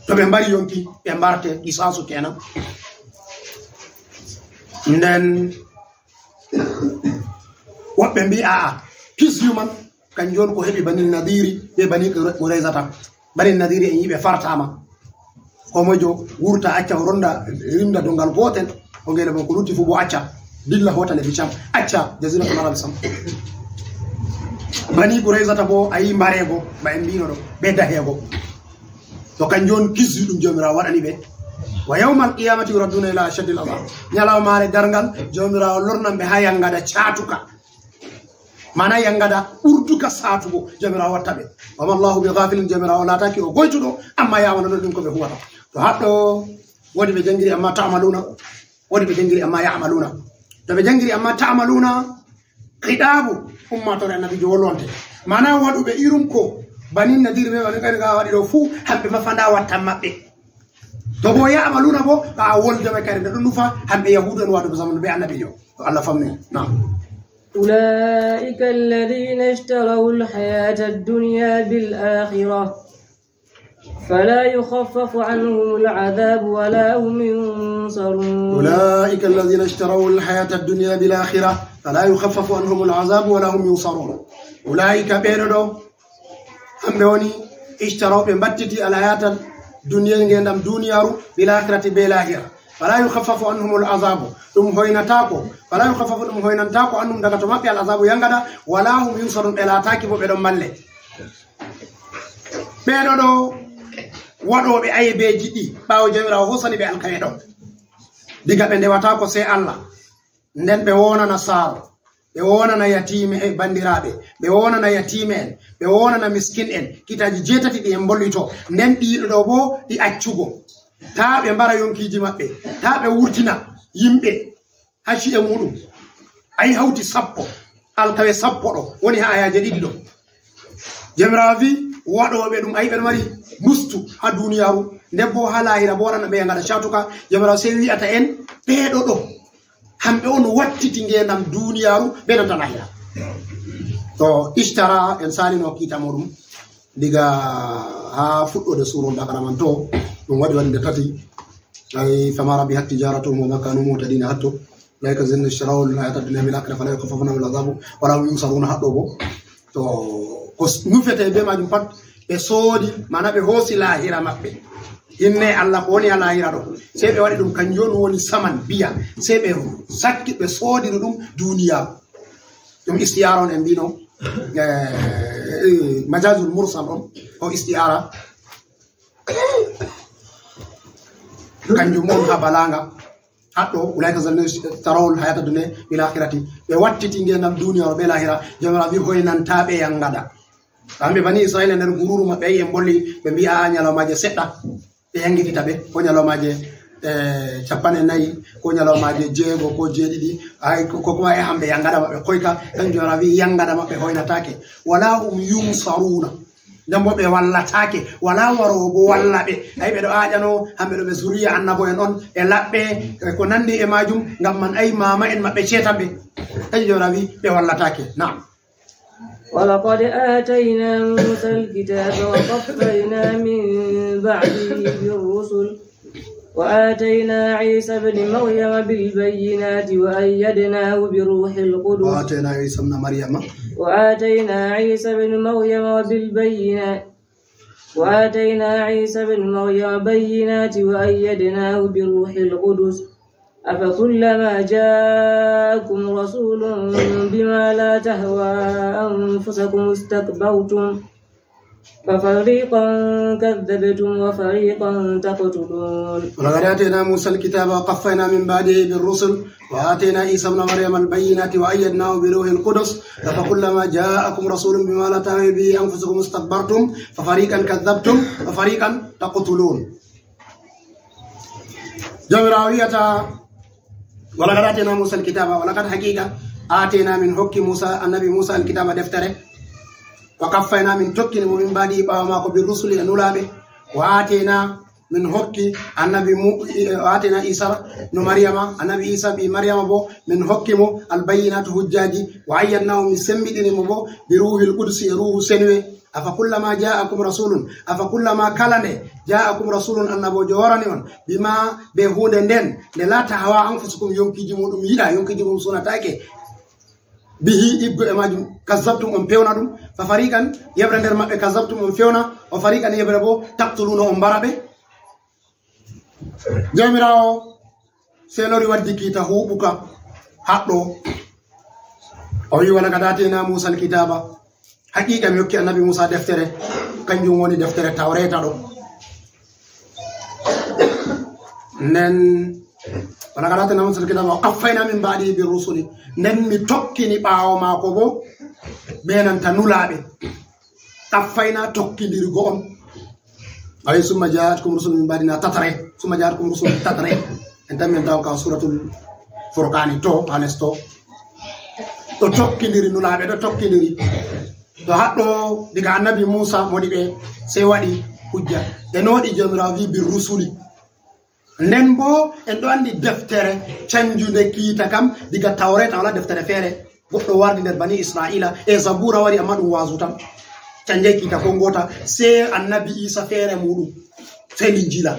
to ɓe mbari yonki, ɓe mbarte qisaasu kenan. Nden woɓɓe mbi'i, a'a, kisyu man, kanjum on ko heɓi Bani Nadiri bee Bani Qurayzata. Bani Nadiri en yi'e ɓe fartaama. Koo moyjo wurta, acca, o ronda, rimda dongal gootel, o ngela mo ko lutti fuu boo acca. Dilla hoota lebbi Cam. Acca Jaziratul Arabi sam. Bani Qurayzata boo a yi'i mbareego, ba en mbi'no ɗo, bee daheego. To kanjum on kisyu ɗum Jawmiraawo waɗani ɓe. "ويوم القيامة يردون إلى أشد العذاب." Nyalawmaare darngal, Jawmiraawo lornan ɓe haa yaŋgada caatuka. Maana yaŋgada ɓurduka saatugo, Jawmiraawo watta ɓe. "وما الله بغافل", Jawmiraawo laataaki o goytuɗo, amma ya'maluna ɗum ko ɓe huwata. To haa ɗo, woodi ɓe janngiri amma ta'maluna, woodi ɓe janngiri amma ya'maluna. To ɓe janngiri amma ta'maluna, khitaabu ummaatoore Annabiijo wolwante. Maana waɗuɓe irum ko Bani Nadir ɓe waɗi, kadi ka waɗi ɗo fuu, hamɓe ma fa ndaa wattan maɓɓe. To boo ya'maluna boo, ka a wolde may kadi, nde ɗon nufa hamɓe Yahuudu en waɗuɓe zamanu bee Annabiijo. To Allah famni. Naam. أولئك الذين اشتروا الحياة الدنيا بالآخرة فلا يخفف عنهم العذاب ولا هم ينصرون. أولئك الذين اشتروا الحياة الدنيا بالآخرة فلا يخفف عنهم العذاب ولا هم ينصرون. أولئك ɓeeɗo ɗo, hamɓe woni اشتروا ɓe mbattiti الحياة الدنيا ngeendam duniyaaru بالآخرة bee laahira. فلا يخفف عنهم العذاب ɗum hoynataako. فلا يخفف ɗum hoynantaako عنهم daga to maɓɓe العذاب yaŋgada. ولا هم ينصرون ɓe laataaki boo ɓe ɗon mballe. Ɓeeɗo ɗo waɗooɓe aybeeji ɗi ɓaawo Jawmiraawo hoosani ɓe alkawe ɗo. Diga ɓe ndewataako sey Allah. Nden ɓe wonana saaro, ɓe wonana yatiime e banndiraaɓe, ɓe wonana yatiime en, ɓe wonana miskin en, kitaaji jeetati ɗi en mbollito. Nden ɗiɗo ɗo boo ɗi accugo. Taa ɓe mbara yonkiiji maɓɓe, taa ɓe wurtina yimɓe haa ci'e muuɗum. Ayi hawti sappo, alkawe sappo ɗo woni haa ayaaje ɗiɗi ɗo. Jawmiraawo wi waɗooɓe ɗum, ayi ɓe ɗo mari mustu haa duniyaaru, nden boo haa laahira boo waɗana ɓe yaŋgada caatuka. Jawmiraawo sey wi'ata en ɓeeɗo ɗo. Hamɓe on wattiti ngenam duniyaaru be nanta lahira. To ishtara en salino kiita muɗum diga ha fuɗɗode surul Baqara man to ɗum waɗi waɗi nde tati. Ay fama rabihat tijaratuhum wa ma kanu muhtadina hatto. Ulaika alladhina ishtaraw al hayata dunya bil akhirah fala yukhaffafu anhum al adhabu wala hum yunsaruna haɗɗo bo. To ko s- nufete be majum pat ɓe soodi mana ɓe hoosi lahira maɓɓe. Inne Allah ko woni ha lahira ɗo sey ɓe waɗi ɗum kanjum on woni saman biya sey ɓe sakki ɓe soodiri ɗum duniyaaru. Ɗum istiyara on en mbino eh, majazul mursal on ko istiyara kanjum on ha balanga haɗɗo ulaika alladhina ishtaraw al hayata dunya bil akhirati ɓe wattiti ngenam duniyaaru be lahira. Jomirawo wi hoynanta ɓe yangada. Kamɓe bani Israila nder gururu maɓɓe ayi en bolli ɓe mbi'a a ñalawmaje seɗɗa ɓe yangitita ɓe ko ñalawmaje eh, capanɗe nayi ko ñalawmaje jeego ko jeeɗiɗi ay ko kuma e hamɓe yangada maɓɓe koyka kan jomirawo wi yangada maɓɓe hoynatake wala hum yunsaruna. Nden bo ɓe wallatake wala warowo bo walla ɓe ay ɓe ɗo aƴano hamɓe ɗo ɓe zuriya annabo en on e laɓɓe e ko nandi e majum ngam man ay mama en maɓɓe cetan ɓe. Kan jomirawo wi ɓe wallatake. Naam. ولقد آتينا موسى الكتاب وقفينا من بعده بالرسل وآتينا عيسى ابن مريم بالبينات وأيدناه بروح القدس وآتينا عيسى ابن مريم وآتينا عيسى ابن مريم بالبينات وآتينا عيسى ابن مريم بينات وأيدناه بروح القدس أفكلما جاءكم رسول بما لا تهوى أنفسكم استكبرتم ففريقا كذبتم وفريقا تقتلون. ولقد آتينا موسى الكتاب وقفينا من بعده بالرسل وآتينا عيسى ابن مريم البينات وأيدناه بروح القدس أفكلما جاءكم رسول بما لا تهوى به أنفسكم استكبرتم ففريقا كذبتم وفريقا تقتلون. Jomirawo wiyata ولقد آتينا موسى الكتاب ولقد حقيقة آتينا من hokki Musa annabi Musa alkitaba deftere وقفينا min tokkini mo من بعده ɓawo mako بالرسل e nulaɓe وآتينا min hokki annabi mu وآتينا عيسى no Maryama annabi Isa ɓi Maryama bo min hokki mo البينات hujjaji وأيدناه min sembiɗini mo bo بروح القدس e ruhu senwe أفكلما جاءكم رسول أفكلما kala nde جاءكم رسول annabojo warani on بما be hunde nden nde لا تهوى أنفسكم yonkiji muɗum yiɗa yonkiji mum sunatake به iggo e majum كذبتم on pewna ɗum ففريقا yeɓre nder maɓɓe كذبتم on fewna وفريقا yeɓre bo تقتلون on mbara ɓe. Jomirawo selori waddi kiita huɓuka haɗɗo o wi ولقد آتينا موسى الكتاب haqiqa mi hokki annabi Musa deftere kanjum woni deftere tawreta ɗo nden ولقد آتينا موسى الكتاب وقفينا من بعده بالرسل nden mi tokkini ɓawo mako bo be nanta nulaɓe قفينا tokkindirgo on ay ثم جاءتكم رسل من بعدنا تترى ثم جاءتكم رسل تترى en tan min taw ka suratul furqani to alesto ɗo tokkindiri nulaɓe ɗo tokkindiri ɗo haɗɗo diga annabi Musa moni ɓe sey waɗi hujja ɓe noɗi jomirawo wi بالرسل nden bo en ɗo andi deftere canjunde kiita kam diga tawreta wala deftere feere goɗɗo wardi nder bani israila e zabura wari amma ɗum wasu tan canjay kiita ko ngota se annabi isa feere muɗum se linjila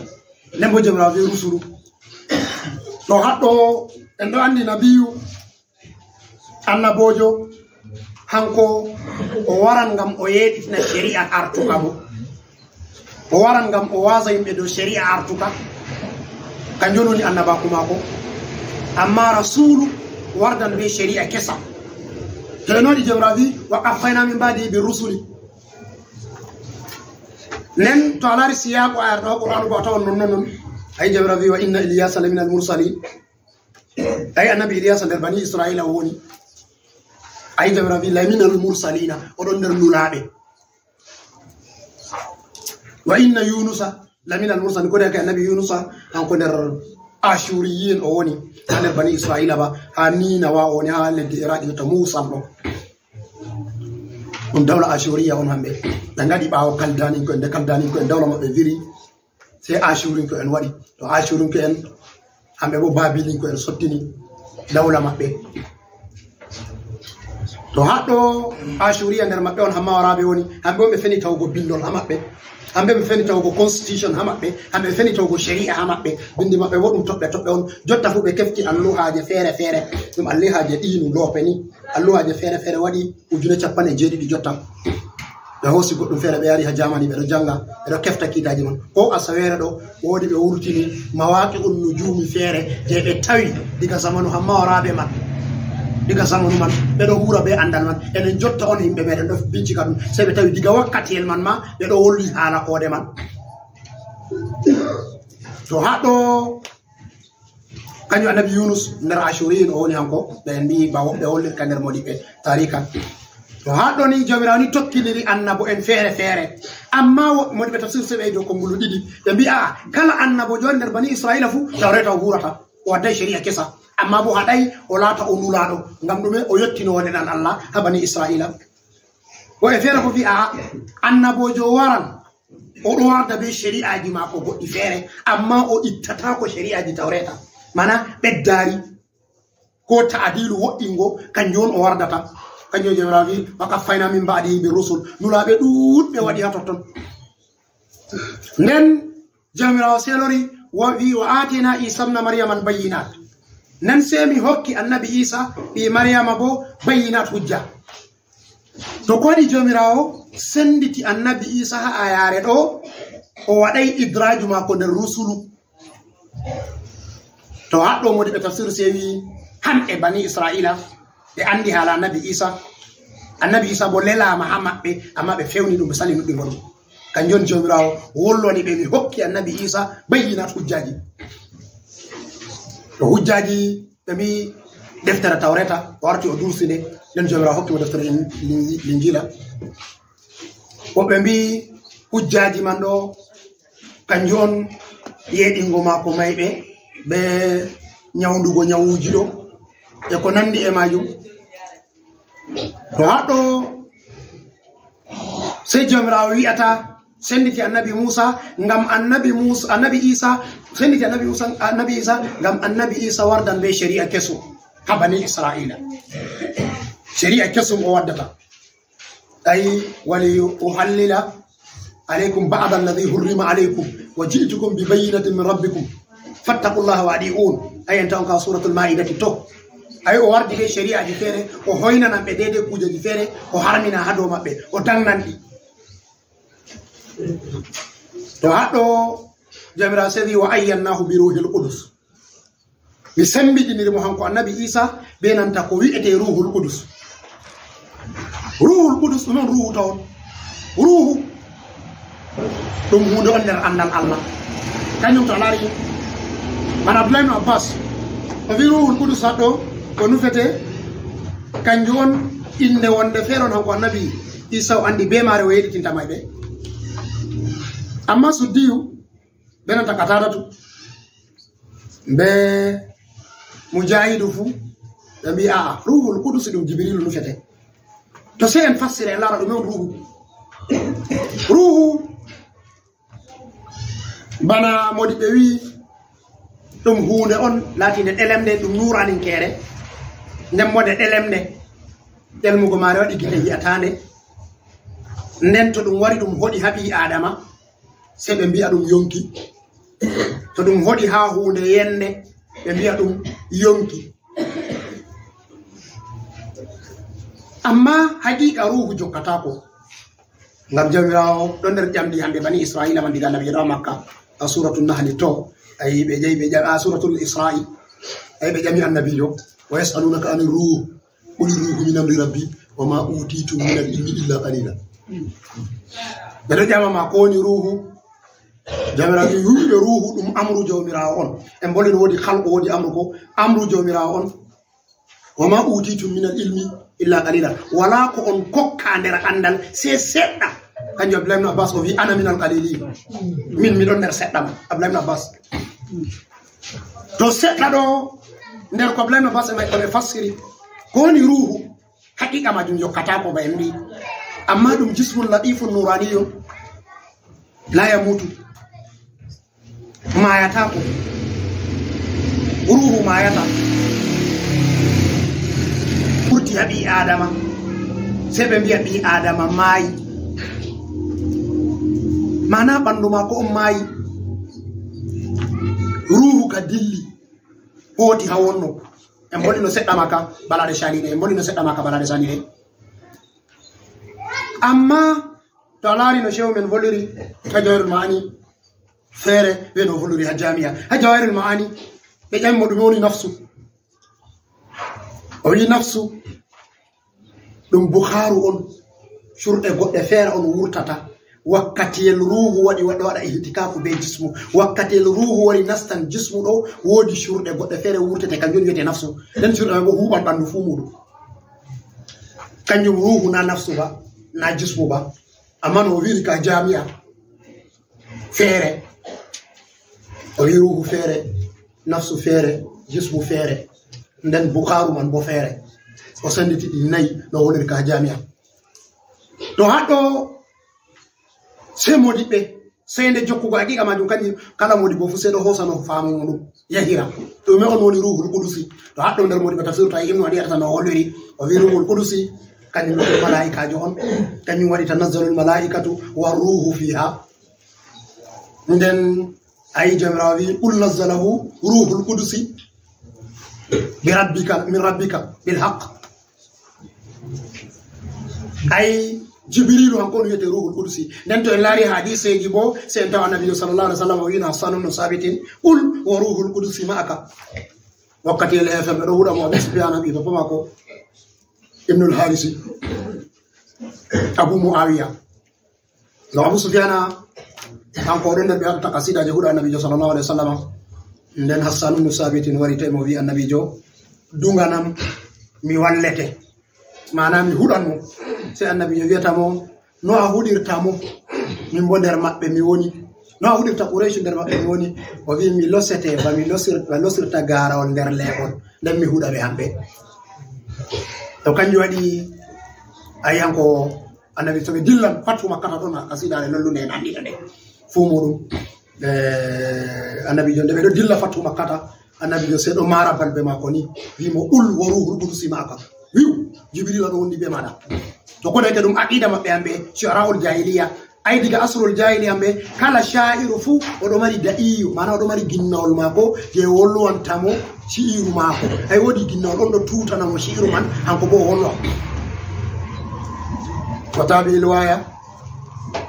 nden bo jomirawo wi rusulu ɗo haɗɗo en ɗo andi nabiyu annabojo hanko o waran ngam o yeɗitina shari'a artuka mo o waran ngam o wasa yimɓe dow shari'a artuka kanjum woni annabaku mako amma rasulu wardan be shari'a kesa to en waɗi jawrabi وقفينا من بعده بالرسل nden to a lari siyaqu ayar ɗo qur'anu ko a tawan non non non ay jawrabi وإن إلياس لمن المرسلين ay annabi Iliyasa nder bani Israila o woni ay jawrabi لمن المرسلين oɗon nder nulaɓe وإن يونس لمن المرسلين ko de annabi Yunusa hanko nder ashuriyin o woni ha nder bani Israila ba ha Ninawa o woni ha leddi Iraqi to Musa ɗo ɗum dawla ashuriya on hamɓe ɓe ngaɗi ɓawo kaldaninko en nde kaldaninko en dawla maɓɓe viri sey ashurinko en waɗi to ashurinko en hamɓe bo babilinko en sottini dawla maɓɓe. To haɗɗo Ashuriya nder maɓɓe on, Hammawaraɓe woni, hamɓe on ɓe feni tawugo bindol ha maɓɓe, hamɓe ɓe feni tawugo constitution ha maɓɓe, hamɓe ɓe feni tawugo shari'a ha maɓɓe. Bindi maɓɓe bo ɗum toɓɓe toɓɓe on. Jotta fu ɓe kefti alluhaje fere fere, ɗum alluhaje ɗinu loope ni. Alluhaje fere fere waɗi ujune capanɗe jeeɗiɗi jotta. Ɓe hoosi goɗɗum feere, ɓe yari ha Germany, ɓe ɗo janga, ɓe ɗo kefta kiitaji man. Ko asaweere ɗo, woodi ɓe wurtini mawaqi'un nujumi feere je ɓe tawi diga zamanu Hammawaraɓe man. Diga zamanu man, ɓe ɗo huura be andal man. Enen jotta on himɓe meɗen ɗo bincika ɗum. Sai ɓe tawi diga wakkatiyel man ma, ɓe ɗo wolwi hala koode man. To haɗɗo Kanjum Annabi Yunus nder Ashuriyin o woni hanko, ɓe mbi'i ba woɓɓe hollirka nder modiɓɓe tarika. To haɗɗo ni Jawmiraawo ni tokkiniri annabo'en feere feere. Amma woɓɓe modiɓɓe tafsir sai ɓe dow konngolu ɗiɗi. Ɓe mbi'a kala annabojo nder bani Isra'ila fu, Tawreta o huurata. O waddai shari'a kesa. Amma bo haɗai o laata o nulaaɗo. Ngam ɗume? O yottino wonde ɗan Allah ha bani Isra'ila. Woɓɓe feere ko mbi'a annabojo o waran. O ɗo warda be shari'aji maako goɗɗi feere, amma o ittataako shari'aji Tawreta. Mana ɓeddaari ko ta'adilu woɗɗingo, kanjum on o wardata. Kanjum on Jawmiraawo wi'i, "Wa qaffayna min ba'dihi bir rusul." Nulaaɓe ɗuuɗɓe waɗi ha totton. Nden Jawmiraawo selori, wa-, wi'i, "Wa atina Isa ibn Maryam al bayyinat." Nden sey mi hokki Annabi Isa ɓii Maryama bo bayyinat, hujja. To ko waɗi Jawmiraawo senditi Annabi Isa ha ayaare ɗo, o waɗai idraju maako nder rusulu. To haɗɗo modiɓɓe tafsir sewi hamɓe bani Isra'ila, ɓe andi hala Annabi Isa. Annabi Isa bo lelaama ha maɓɓe, amma ɓe fewni ɗum, ɓe sali nuɗɗingo ɗum. Kanjum on Jawmiraawo wollani ɓe, mi hokki Annabi Isa bayyinat, hujjaji. To hujjaji ɓe mbi'i deftere Tawreta, o arti o dursi nde, nden Jawmiraawo hokki mo deftere Lin-, Lin-, Linjiila. Woɓɓe mbi'i hujjaji man ɗo, kanjum on yeɗingo maako mayɓe, be nyawndugo nyawuji ɗo, e ko nandi e majum. To haɗɗo Sey Jawmiraawo wi'ata, senditi Annabi Muusa, ngam Annabi Muusa, Annabi Iisa, senditi Annabi Muusa, Annabi Iisa, ngam Annabi Iisa wardan bee shari'a kesum haa Bani Isra'iila. Shari'a kesum o waddata. Ay, wali uhallila alaykum ba'da alladhi hurrima alaykum wa ji'tukum bi bayyinatin min rabbikum. Fattaqullaha wa adi'un. Ay, en tawon ka Suratul Ma'idati to. Ay, o wardi bee shari'aji feere, o hoynanan ɓe deydey kuujeji feere, o harmina haa dow maɓɓe, o dangnan ɗi. To haɗɗo Jawmiraawo sey wi, "Wa ayyannahu bi ruhil qudus." Mi sembiɗiniri mo hanko Annabi Iisa bee nanta ko wi'etee Ruuhul Qudus. Ruuhul Qudus, ɗum on ruuhu tawon. Ruuhu ɗum huunde on nder anndal Allah. Kanjum to a laari, bana Abdullahi ibn Abbas, o wi Ruuhul Qudus haɗɗo ko nufete, kanjum on innde wonde feere on hanko Annabi Iisa o anndi bee maare o yeɗitinta mayɓe. Amma Suddiyu, bee nanta Qataadatu, bee Mujaahidu fuu, ɓe mbi'i, "A'a, Ruuhul Qudusi ɗum Jibriilu nufete." To sey en fassira, en laara ɗume on Ruuhu. Ruuhu, bana moodiɓɓe wi'i, ɗum huunde on laatiinde ɗelemnde, ɗum nuuraninkeere. Nden mo nde ɗelemnde, ɗelmugo maare waɗi gite yi'ataande. Nden to ɗum wari ɗum hoɗi haa ɓii Aadama, sey ɓe mbi'a ɗum yonki. To ɗum hoɗi haa huunde yende, ɓe mbi'a ɗum yonki. Amma haqiiqa ruuhu jokkataako. Ngam Jawmiraawo ɗon nder ƴamɗi hande Bani Isra'iila man diga Annabiijo ɗo Makka, a Suuratul Nahli to, ayi ɓe ƴami, ɓe ƴami, a Suuratul Isra'i, ayi ɓe ƴami Annabiijo, "Wa yas'alunaka anir ruh." "Qulir ruhu min amri rabbi wa ma utitum min al ilmi illa qalila." Ɓe ɗo ƴama ma ko woni ruuhu. Jawmiraawo wi'i, "Ruuhu ɗum amru Jawmiraawo on." En mbolin woodi khalqu, woodi amru, ko amru Jawmiraawo on. "Wa ma utitum min al ilmi illa qalila." Walaa ko on kokka nder anndal, sey seɗɗa. Kanjum Abdullahi ibn Abbas o wi'i, "Ana min al qalilin." Min, mi ɗon nder seɗɗa man. Abdullahi ibn Abbas. To seɗɗa ɗo, nder ko Abdullahi ibn Abbas e may ko ɓe fassiri. Ko woni ruuhu? Haqiqa majum yokkataako ba en mbi'i. Amma ɗum jismun latifun nuraniyun. La yamutu. Maayataako. Ruuhu maayata. Ti haɓi Adama, se ɓe mbiya ɓi Adama maayi. Mana ɓandu maako on maayi. Ruuhu ka dilli. Hooti ha wonno. En mbolino seɗɗa maka balaɗe saniɗe. En mbolino seɗɗa maka balaɗe saniɗe. Amma to a laari no shehu men voliri ha Jawahirul Ma'ani feere, ɓe no voliri ha Jami'a. Ha Jawahirul Ma'ani ɓe ƴami mo ɗume woni nafsu. O wi nafsu ɗum bukhaaru on, curɗe goɗɗe feere on wurtata. Wakkatiyel ruuhu waɗi waɗa waɗa ihtikaku be jismu. Wakkatiyel ruuhu wari nastan jismu ɗo, woodi curɗe goɗɗe feere wurtete, kanjum wiyete nafsu. Nden curɗe man bo huuɓan ɓandu fuu muɗum. Kanjum ruuhu na nafsu ba, na jismu ba. Amma no o wiri ka Jami'a feere. O wi ruuhu feere, nafsu feere, jismu feere. Nden bukhaaru man bo feere. O senditi ɗi nayi no o woniri ka Jami'a. To haɗɗo Sey moodiɓɓe, sey nde jokkugo haqiqa majum, kanjum kala moodi bo fu sey ɗo hosano faamu muɗum yahira. To ɗume on woni ruhul qudusi? To haɗɗo nder moodiɓɓe tafsir to Ibnu Adi Atata no holiri, o wi ruhul qudusi kanjum woni malaa'ikaajo on, kanjum waɗi tanazzalul malaa'ikatu war ruhu fiha. Nden ayi Jawmiraawo wi qul nazzalahu ruhul qudusi bi rabbika, min rabbika bil haqq. Ay Jibrilu hanko on wiyete ruhul qudusi. Nden to en laari hadiseji bo, se en tawa Annabijo sallallahu alaihi wasallam o wi'no Hassan ibn Sabitin, "Qul wa ruhul qudusi ma'aka." Wakkati el F M ɓe ɗo huɗa mo Abu Sufyan, ɓii bappa mako Ibnul Harisi, Abu Muawiya. No Abu Sufyana, kanko o ɗon nder ɓe waɗata kasidaje huɗa Annabijo sallallahu alaihi wasallam. Nden Hassan ibn Sabitin wari tawi mo, wi Annabijo, "Dunganam, mi wallete." Maana mi huɗan mo. Sey Annabijo wiyata mo, "No a huɗirta mo? Min bo nder maɓɓe mi woni. No a huɗirta Quraysh nder maɓɓe mi woni?" O wi, "Mi losete ba mi losir-, ba losirta gaarawol nder leeɓol. Nden mi huɗa ɓe hamɓe." To kanjum waɗi, ayi hanko Annabi to ɓe dillan Fathu Makkata ɗon, a kasidaare lollunde en anndita nde fuu muɗum. Eh, Annabijo nde ɓe ɗo dilla Fathu Makkata, Annabijo sey ɗo maara balbe maako ni, wi mo, "Qul wa ruhul qudusi ma'aka." Wi'u, Jibril ɗo wondi be maɗa. To ko deke ɗum aqida maɓɓe hamɓe, shu'ara'ul jahiliya. Ay diga asrul jahiliya hamɓe, kala sha'iru fuu o ɗo mari da'iyu, maana o ɗo mari ginnawol maako je wolwanta mo shi'iru maako. Ay woodi ginnawol on ɗo tuutana mo shi'iru man, hanko bo o wolwa. Wa tabi'il waya,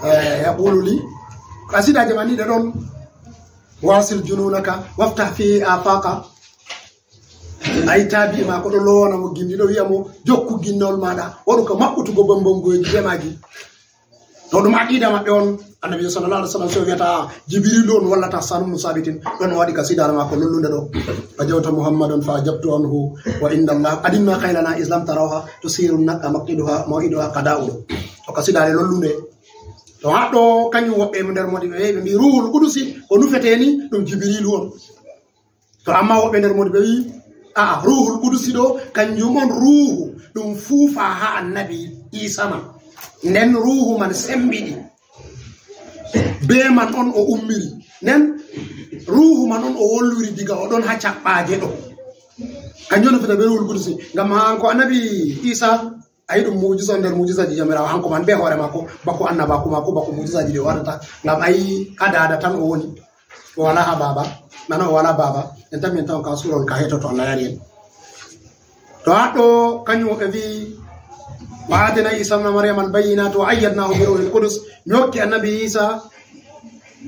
eh, yaqulu li, kasidaje man ni ɗe ɗon, "Wasil jununaka, waftah fi afaqa." Ay tabi'i maako ɗo lowana mo gindi, ɗo wi'a mo, "Jokku ginnawol maɗa, waɗu ka maɓɓutugo bambongoji be maaji." To ɗum aqida maɓɓe on, Annabi sallallahu alaihi wasallam so wiyata Jibrilu on wallata Hassan ibn Sabitin, ɗon o waɗi kasidaare maako lollunde ɗo, "Ajawta Muhammadan fa ajabtu anhu, wa inda Allah adimna khaylana islam tarawha, tusiru naqa maqiduha, maw'iduha qada'u." To kasidaare lollunde. To haɗɗo kanjum woɓɓe nder modi ɓe, ɓe mbi ruhul qudusi ko nufete ni ɗum Jibrilu on. To amma woɓɓe nder modi ɓe wi, a'a, ruhul qudusi ɗo kanjum on ruhu ɗum fuufa ha Annabi Isa man. Nden ruhu man sembiɗi. Be man on o ummiri. Nden ruhu man on o wolwiri diga o ɗon ha caɓɓaaje ɗo. Kanjum on nufata be ruhul qudusi. Ngam hanko Annabi Isa, ayi ɗum mu'jiza on nder mu'jizaji Jawmiraawo, hanko man be hoore maako, bako annabaaku maako, bako mu'jizaji ɗi o waɗata. Ngam ayi ha daada tan o woni. O wala ha baaba, nana o wala baaba. En tan min tawon ka surol ka heto to Allah yari en. To haɗɗo kanjum o ɓe wi, "Wa atina Isa ibn Maryam al-bayyinati wa ayyadnahu bi ruhil qudus." Mi hokki Annabi Isa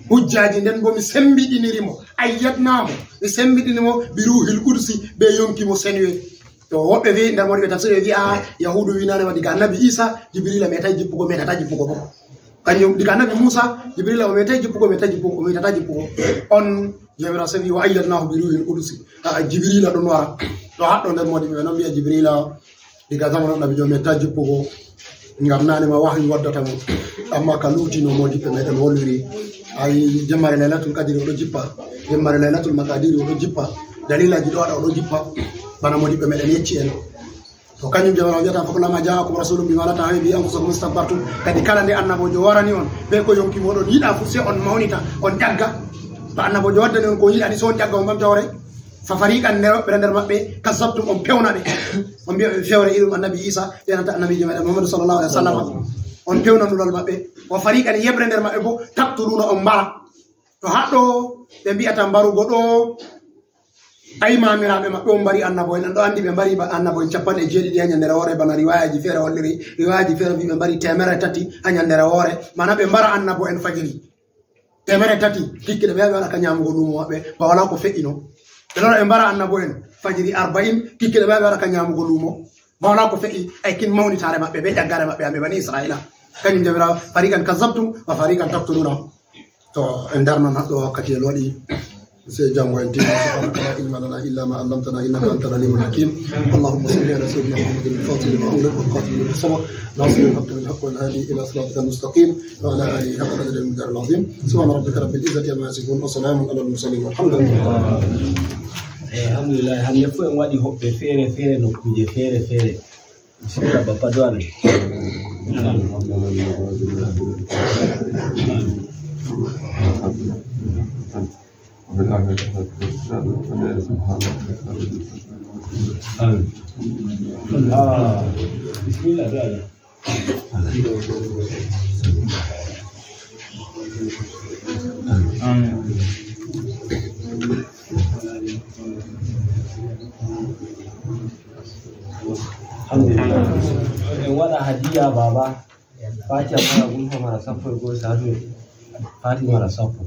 hujjaji, nden bo mi sembiɗiniri mo. Ayyadnahu, mi sembiɗini mo bi ruhil qudusi, be yonki mo senwe. To woɓɓe wi nder modi ɓe tafsir ɓe wi, a Yahudu winane wa diga Annabi Isa, Jibrila metai jippugo, metata jippugo bo. Kanjum diga Annabi Musa, Jibrila o metai jippugo, metai jippugo, metata jippugo. On Jawmiraawo seni, "Wa ayyadnahu bi ruhil qudusi." A, Jibrila ɗon wara. To haɗɗo nder modi ɓe non mbiya Jibrila diga zamanu Annabijo metai jippugo. Ngam nane ma wahayu waddata mo. Amma ka luutino modi ɓe meɗen wolwiri. Ay jemmare Lailatul Qadri o ɗo jippa. Jemmare Lailatul Maqadiri o ɗo jippa. Dalilaji ɗo waɗa o ɗo jippa. Bana modi ɓe meɗen yecci en. To kanjum Jawmiraawo wiyata, "Fa kullama ja'akum rasulun bima la tahwa anfusukum istakbartum." Kadi kala nde annabojo warani on be ko yonki moɗon yiɗa fu, se on maunita, on ƴagga. To annabojo waddani on ko yiɗani, se on ƴagga, on ɓamta hoore. Fa fariqan, nder woɓɓe nder maɓɓe, kazzabtum, on pewna ɓe. On mbiya ɓe fewre irum annabi Isa, ɓe nanta annabiijo meɗen Muhammadu sallallahu alaihi wasallam. On pewna nulal maɓɓe. Wa fariqan, yeɓre nder maɓɓe bo, taqtuluna, on mbara. To haɗɗo ɓe mbiyata mbarugo ɗo, ay mamiraaɓe maɓɓe on mbari annabo en. En ɗo andi ɓe mbari ba-, annabo en capanɗe jeeɗiɗi ha nyandere woore, bana riwayaji feere holliri. Riwayaji feere mbi ɓe mbari temerre tati ha nyandere woore. Mana ɓe mbara annabo en fajiri. Temerre tati, kikkiɗe ɓe waɗa ka nyamugo lumo maɓɓe, ba wala ko fe'ino. Ɓe lora ɓe mbara annabo en fajiri arba'in, kikkiɗe ɓe waɗa ka nyamugo lumo. Ba wala ko fe'i, ay kin mawnitaare maɓɓe, be ƴaggare maɓɓe, amɓe bani Isra'ila. Kanyum Jawmiraawo, fariqan kazzabtum, wa fariqan taqtuluna. To, en darno na ɗo wakkati e looɗi. Sey janngo en timmi. سبحانك لا علم لنا إلا ما علمتنا إنك أنت العليم الحكيم. اللهم صل على سيدنا محمد الفاتح لما أغلق والخاتم لما سبق ناصر الحق بالحق والهادي إلى صراطك المستقيم وعلى آله حق قدره ومقداره العظيم. سبحان ربك رب العزة عما يصفون وسلام على المرسلين والحمد لله. Alhamdulillah, hannde fof en waɗi hoɓɓe feere feere, nokkuuje feere feere. Bismillah, Bappa Duane. Amin. Ah, bismillah, Duane. Amin. Alhamdulillah. En waɗa hadiya, baba. Fatiha mara, gulfa mara, sappo e go'o, sadu. Fatiha mara, sappo.